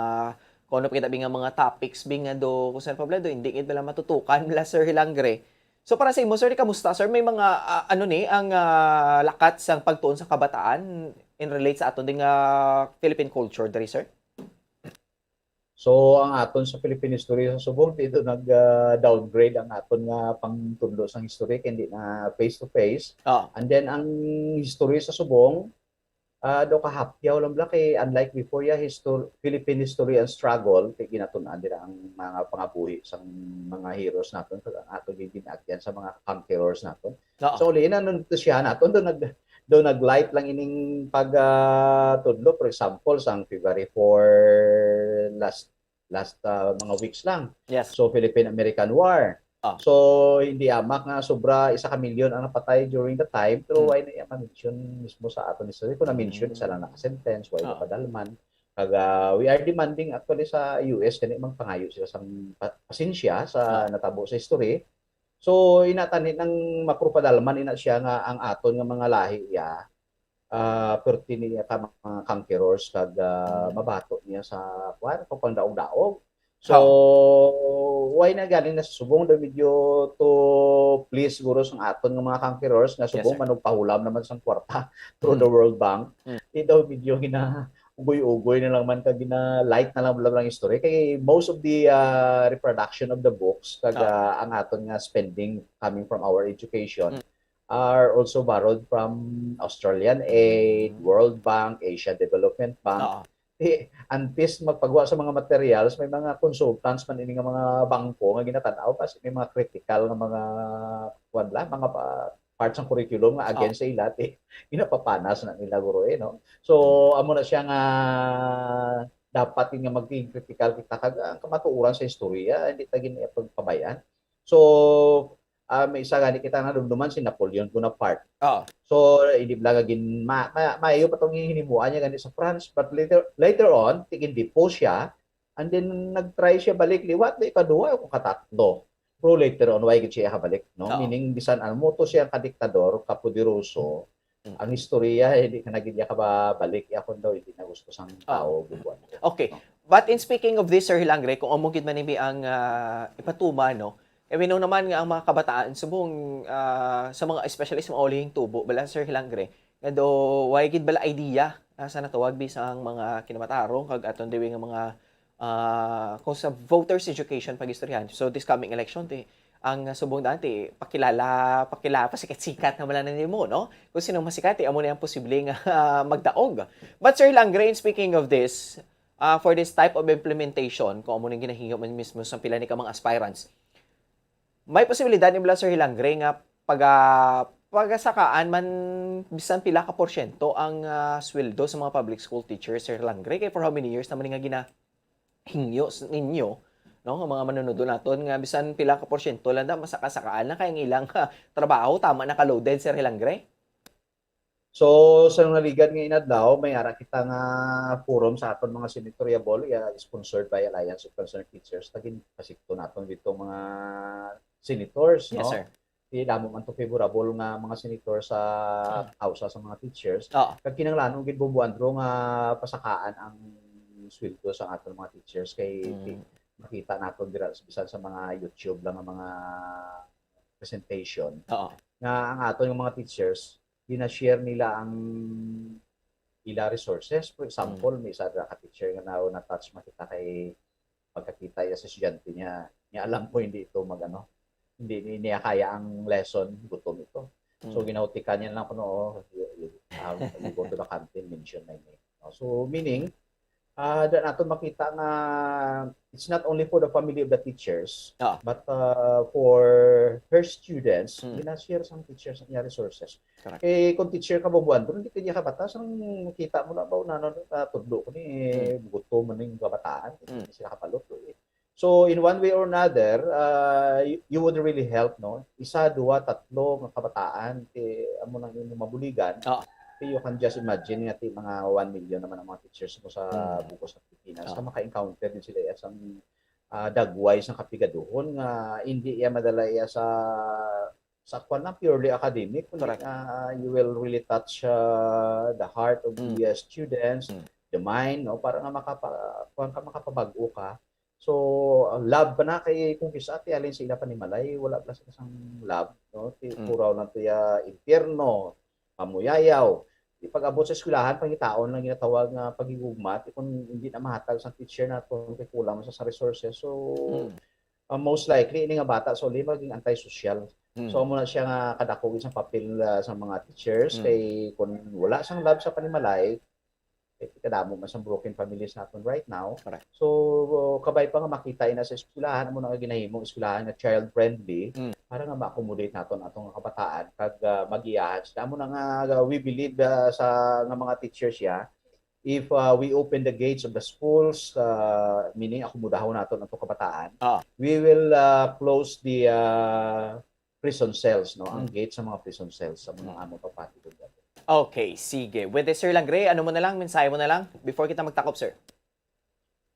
kung ano pa kita bi nga mga topics bi nga do, kung saan pa bala do, hindi gid bala matutukan bala, Sir Hilangre. So, para sa imo, sir, kamusta, sir? May mga, ah, ano ni, ang, ah, lakat sang pagtuon sa kabataan in relate sa aton ding, ah, Philippine culture diri, sir? So, ang aton sa Philippine history sa subong, dito nag, ah, downgrade ang aton nga pangtudlo sang history, kay hindi na face to face. Ah. And then, ang history sa subong, ah, do kahapyaw lang bala kay unlike before, ya, histor-, Philippine history and struggle, kay ginatun-an dira ang mga pangabuhi sang mga heroes naton, kag ang aton gin-, gin-agyan sa mga conquerors naton. Oo. So, uli na, nung to siya naton, do nag-, do nag-light lang ining pag, ah, tudlo. For example, sang February four last, last, ah, mga weeks lang. Yes. So, Philippine-American War. Ah. So, hindi amak nga sobra isa ka milyon ang napatay during the time, pero Mm. why na iya ma-mention mismo sa aton history? Kung na-mention, Mm. isa lang naka-sentence, why Ah. napadalman? Kag, ah, we are demanding actually sa U S kani magpangayo sila sa pa-, pasensya sa Ah. natabo sa history. So, ina tani nang mapropadalman ina siya nga ang aton nga mga lahi iya, ah, perti niya ka mga conquerors kag, ah, Mm. mabato niya sa, kuwan, pagpangdaog-daog. So, How? why na galing na sa subong daw medyo to please siguro sang aton nga mga conquerors nga Yes, subong sir. manugpahulam naman sang kwarta through the Mm. World Bank. Mm. Di daw medyo gina-, ugoy-ugoy na lang man kag gina-light na lang bala ang istorya. Kay most of the, ah, reproduction of the books kag, Ah. ah, ang aton nga spending coming from our education Mm. are also borrowed from Australian Aid, Mm. World Bank, Asia Development Bank. Oo. Eh, antes magpagawa sa mga materials, may mga consultants man ini nga mga bangko nga ginatan-aw kasi may mga critical nga mga, kuwan lang, mga pa-, parts ng curriculum nga Ah. against sa ila, eh, ginapapanas na nila, guro, eh, no? So, Mm. amo na siya nga dapat nga maging critical kita kag ang kamatuoran sa istorya, hindi ta gin-, pagpabayaan. So, ah, may isa gani kita nga dumduman, si Napoleon Bonaparte. Oo. So, hindi lang gin-, ma-, ma-, maayo pa tong hinimuan niya gani sa France, but later, later on, tigin-depose siya, and then nag-try siya balik liwat, di ikaduha o katatlo. Pero later on, why gid siya habalik, no? Oo. Meaning, bisan ano mo to siya ka diktador, kapoderoso, Mm. ang istorya, hindi ka na gid niya kababalik, ya kun daw, hindi na gusto sang Oo. tao, bubuan. Okay. No? But in speaking of this, Sir Hilangre, kung amo gid man ini ang, ah, ipatuman, no? Eh, we know naman nga ang mga kabataan, subong, ah, sa mga, especially sa mga ulihing tubo, bala, Sir Hilangre, nga do, wala gid bala idea, ah, sa natawag bisang mga kinamatarong, kag aton diwi nga mga, ah, kung sa voters education pag-istoryahan. So, this coming election, ti, ang subong daan, ti, pakilala, pakilala, pasikat-sikat na wala na nimo, no? Kung sino masikat, ti, amo na ang posible nga, ah, magdaog. But, Sir Hilangre, in speaking of this, ah, for this type of implementation, kung amo nang ginahimo man mismo sa pila ni ka mga aspirants, May posibilidad ni bala, Sir Hilangre, nga paga-, pagasakaan man bisan pila ka porsyento ang, ah, sweldo sa mga public school teachers, Sir Hilangre? Kay for how many years naman nga ginahingyo s-, ninyo, no, ang mga manunodlo naton nga bisan pila ka porsyento lang da, masaka-sakaan na kay ang ilang, ah, trabaho, tama na ka-loaded, Sir Hilangre? So, sa naligan nga inadlaw, may ara kita nga forum sa aton mga senatoriable, iya, sponsored by Alliance of Concerned Teachers. Tagin pasikto naton dito mga senators, Yes, no? sir. Di damo man to favorable nga mga senator sa Mm. House sa mga teachers. Oo. Kag kinahanglan gid, Bombo Andrew, nga pasakaan ang sweldo sa aton mga teachers kay Mm. makita naton dira bisan sa mga YouTube lang nga mga presentation Oo. nga ang aton nga mga teachers, gina-share nila ang ila resources. For example, Mm. may isa ka teacher nga na, na-touch makita kay pagkakita iya sa estudyante niya, niya alam ko hindi ito mag, ano, hindi ni-, niya kaya ang lesson, gutom ito. So, Mm. ginahutikan niya lang kuno, "Oh, you, you, um, you go to the canteen, mention my name." No? So, meaning, ah, da naton makita nga it's not only for the family of the teachers, Ah. but, uh, for her students, Hmm. gina-share sang teachers niya resources. Correct. Eh, kung teacher ka, Bobo Andrew, hindi ka niya kabatas, ang nakita mo na ba, na, na, na, tudlo ko ni, Hmm. gutom man yung kabataan, hindi Hmm. sila kapaluto, eh. So, in one way or another, uh, you, you would really help, no? Isa, duwa, tatlo nga kabataan, ti, amo nang imong mabuligan. Ah. Ti, you can just imagine nga ti mga one million naman ang mga teachers mo sa Hmm. bugos sa Pilipinas. Ah. Nga maka-encounter din sila iya sang, ah, dagway sang kapigaduhon nga hindi iya madala iya sa, sa kwan lang, purely academic, kundi Correct. nga you will really touch, uh, the heart of the, Mm. uh, students, Mm. the mind, no? Para nga makapa-, kwan ka, makapabag-o ka. So, ang love pa na kay kung kis-a ti halin sa ila panimalay, wala pa sila sang love, no? Ti Mm. puraw lang to ya impyerno, pamuyayaw. Di pag-abot sa eskwelahan, pangitaon lang ginatawag nga paghigugma, ti kung hindi na mahatag sa teacher naton kay kulang man sa, sa resources. So, Mm. uh, most likely, ini nga bata sa uli maging antisocial. Mm. So, amo na siya nga kadako gid sang papel, uh, sa mga teachers, Mm. kay kung wala sang love sa panimalay, kay kadamo man sang broken families naton right now. Correct. So, kabay pa nga makita ina sa eskwelahan, amo na nga ginahimong eskwelahan nga child-friendly, Mm. para nga ma-accommodate naton atong kabataan, kag, ah, magiyahan sila. Amo na nga, ah, we believe, ah, sa, nga mga teachers, ya, if, ah, we open the gates of the schools, ah, meaning akomodahon naton atong kabataan, Ah. we will, ah, close the, ah, prison cells, no? Ang Mm. gate sa mga prison cells sa mga Mm. amo papati. Okay, sige. With this, Sir Langre, ano mo na lang, mensahe mo na lang before kita magtakop, sir?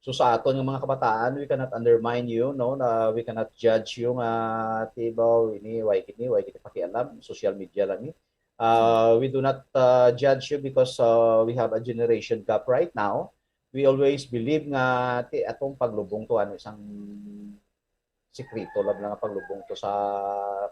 So, sa aton nga mga kabataan, we cannot undermine you, no? Na we cannot judge you nga, "Tibaw, ini, way gini, way gini pakialam, social media lang ni." Uh, we do not, uh, judge you because, uh, we have a generation gap right now. We always believe nga ti atong paglubong to, ano, isang sikreto lang nga paglubong to sa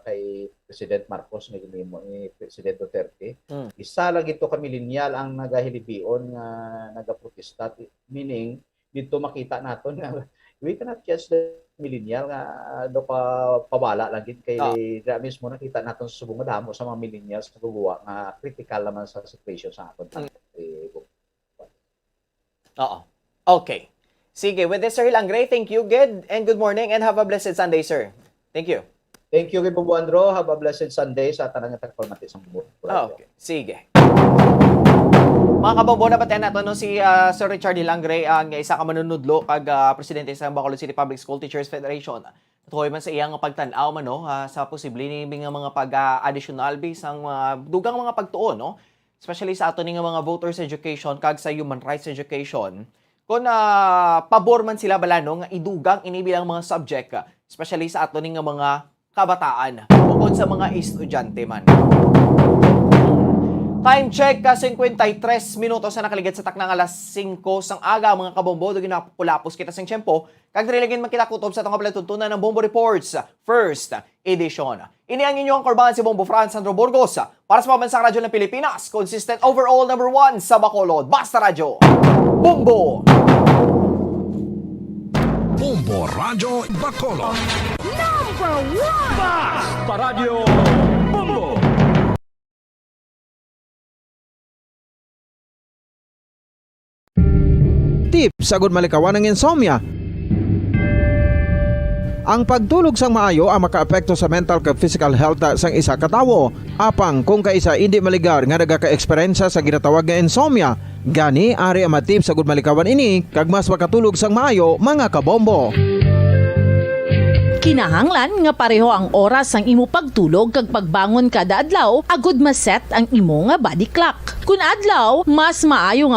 kay President Marcos nga ginhimo ni President Duterte. Mm. Isa lang gito ka millennial ang nagahilibion nga nagaprotesta. Ti-, meaning, dito makita naton nga we cannot judge the millennial nga, ah, do pa, pawala lang gid kay Ah. dira mismo nakita naton sa subong nga damo sa mga millennials sa gugwa nga critical naman sa situation sa aton Mm. country. Oo. Okay. Sige, with this, Sir Hilangre, thank you, good, and good morning, and have a blessed Sunday, sir. Thank you. Thank you, Gibo Buandro. Have a blessed Sunday sa tanan nga tagpamati sa Bumbo Radio. Okay. Sige. Mga kabombo, nabatian nato, no, si, ah, Sir Richard Hilangre, ang isa ka manunudlo kag, ah, presidente sa Bacolod City Public School Teachers Federation. Tuhoy man sa iya nga pagtan-aw man, no, ah, sa posible ni nga mga pag-, ah, additional bi sang mga dugang mga pagtuon, no? Especially sa ato ni nga mga voters education kag sa human rights education. Kung, ah, pabor man sila bala, no, nga idugang ini bilang mga subject, ah, especially sa ato ni nga mga kabataan, bukod sa mga estudyante man. Time check, ka cincuenta y tres minutos na nakaligid sa takna nga alas singko sang aga, mga kabombo, do ginapulapos kita sing tiyempo. Kag diri lang gid man kita kutob sa atong kapalantuntunan ng Bombo Reports First Edition. Ini ang inyong kurbahan, si Bombo Franz Sandro Burgos, para sa Pambansang Radyo ng Pilipinas, consistent overall number one sa Bacolod. Basta Radyo, Bombo! Bombo Radyo Bacolod. Number one! Basta Radyo, Bombo! Tips agud malikawan ang insomnia. Ang pagtulog sang maayo ang makaapekto sa mental kag physical health sang isa ka tawo. Apang kung kaisa indi maligar nga nagakaeksperyensya sa ginatawag nga insomnia, gani ari ang mga tips agud malikawan ini kag mas makatulog sang maayo, mga kabombo. Kinahanglan nga pareho ang oras sang imo pagtulog kag pagbangon kada adlaw agud ma-set ang imo nga body clock. Kun adlaw, mas maayo nga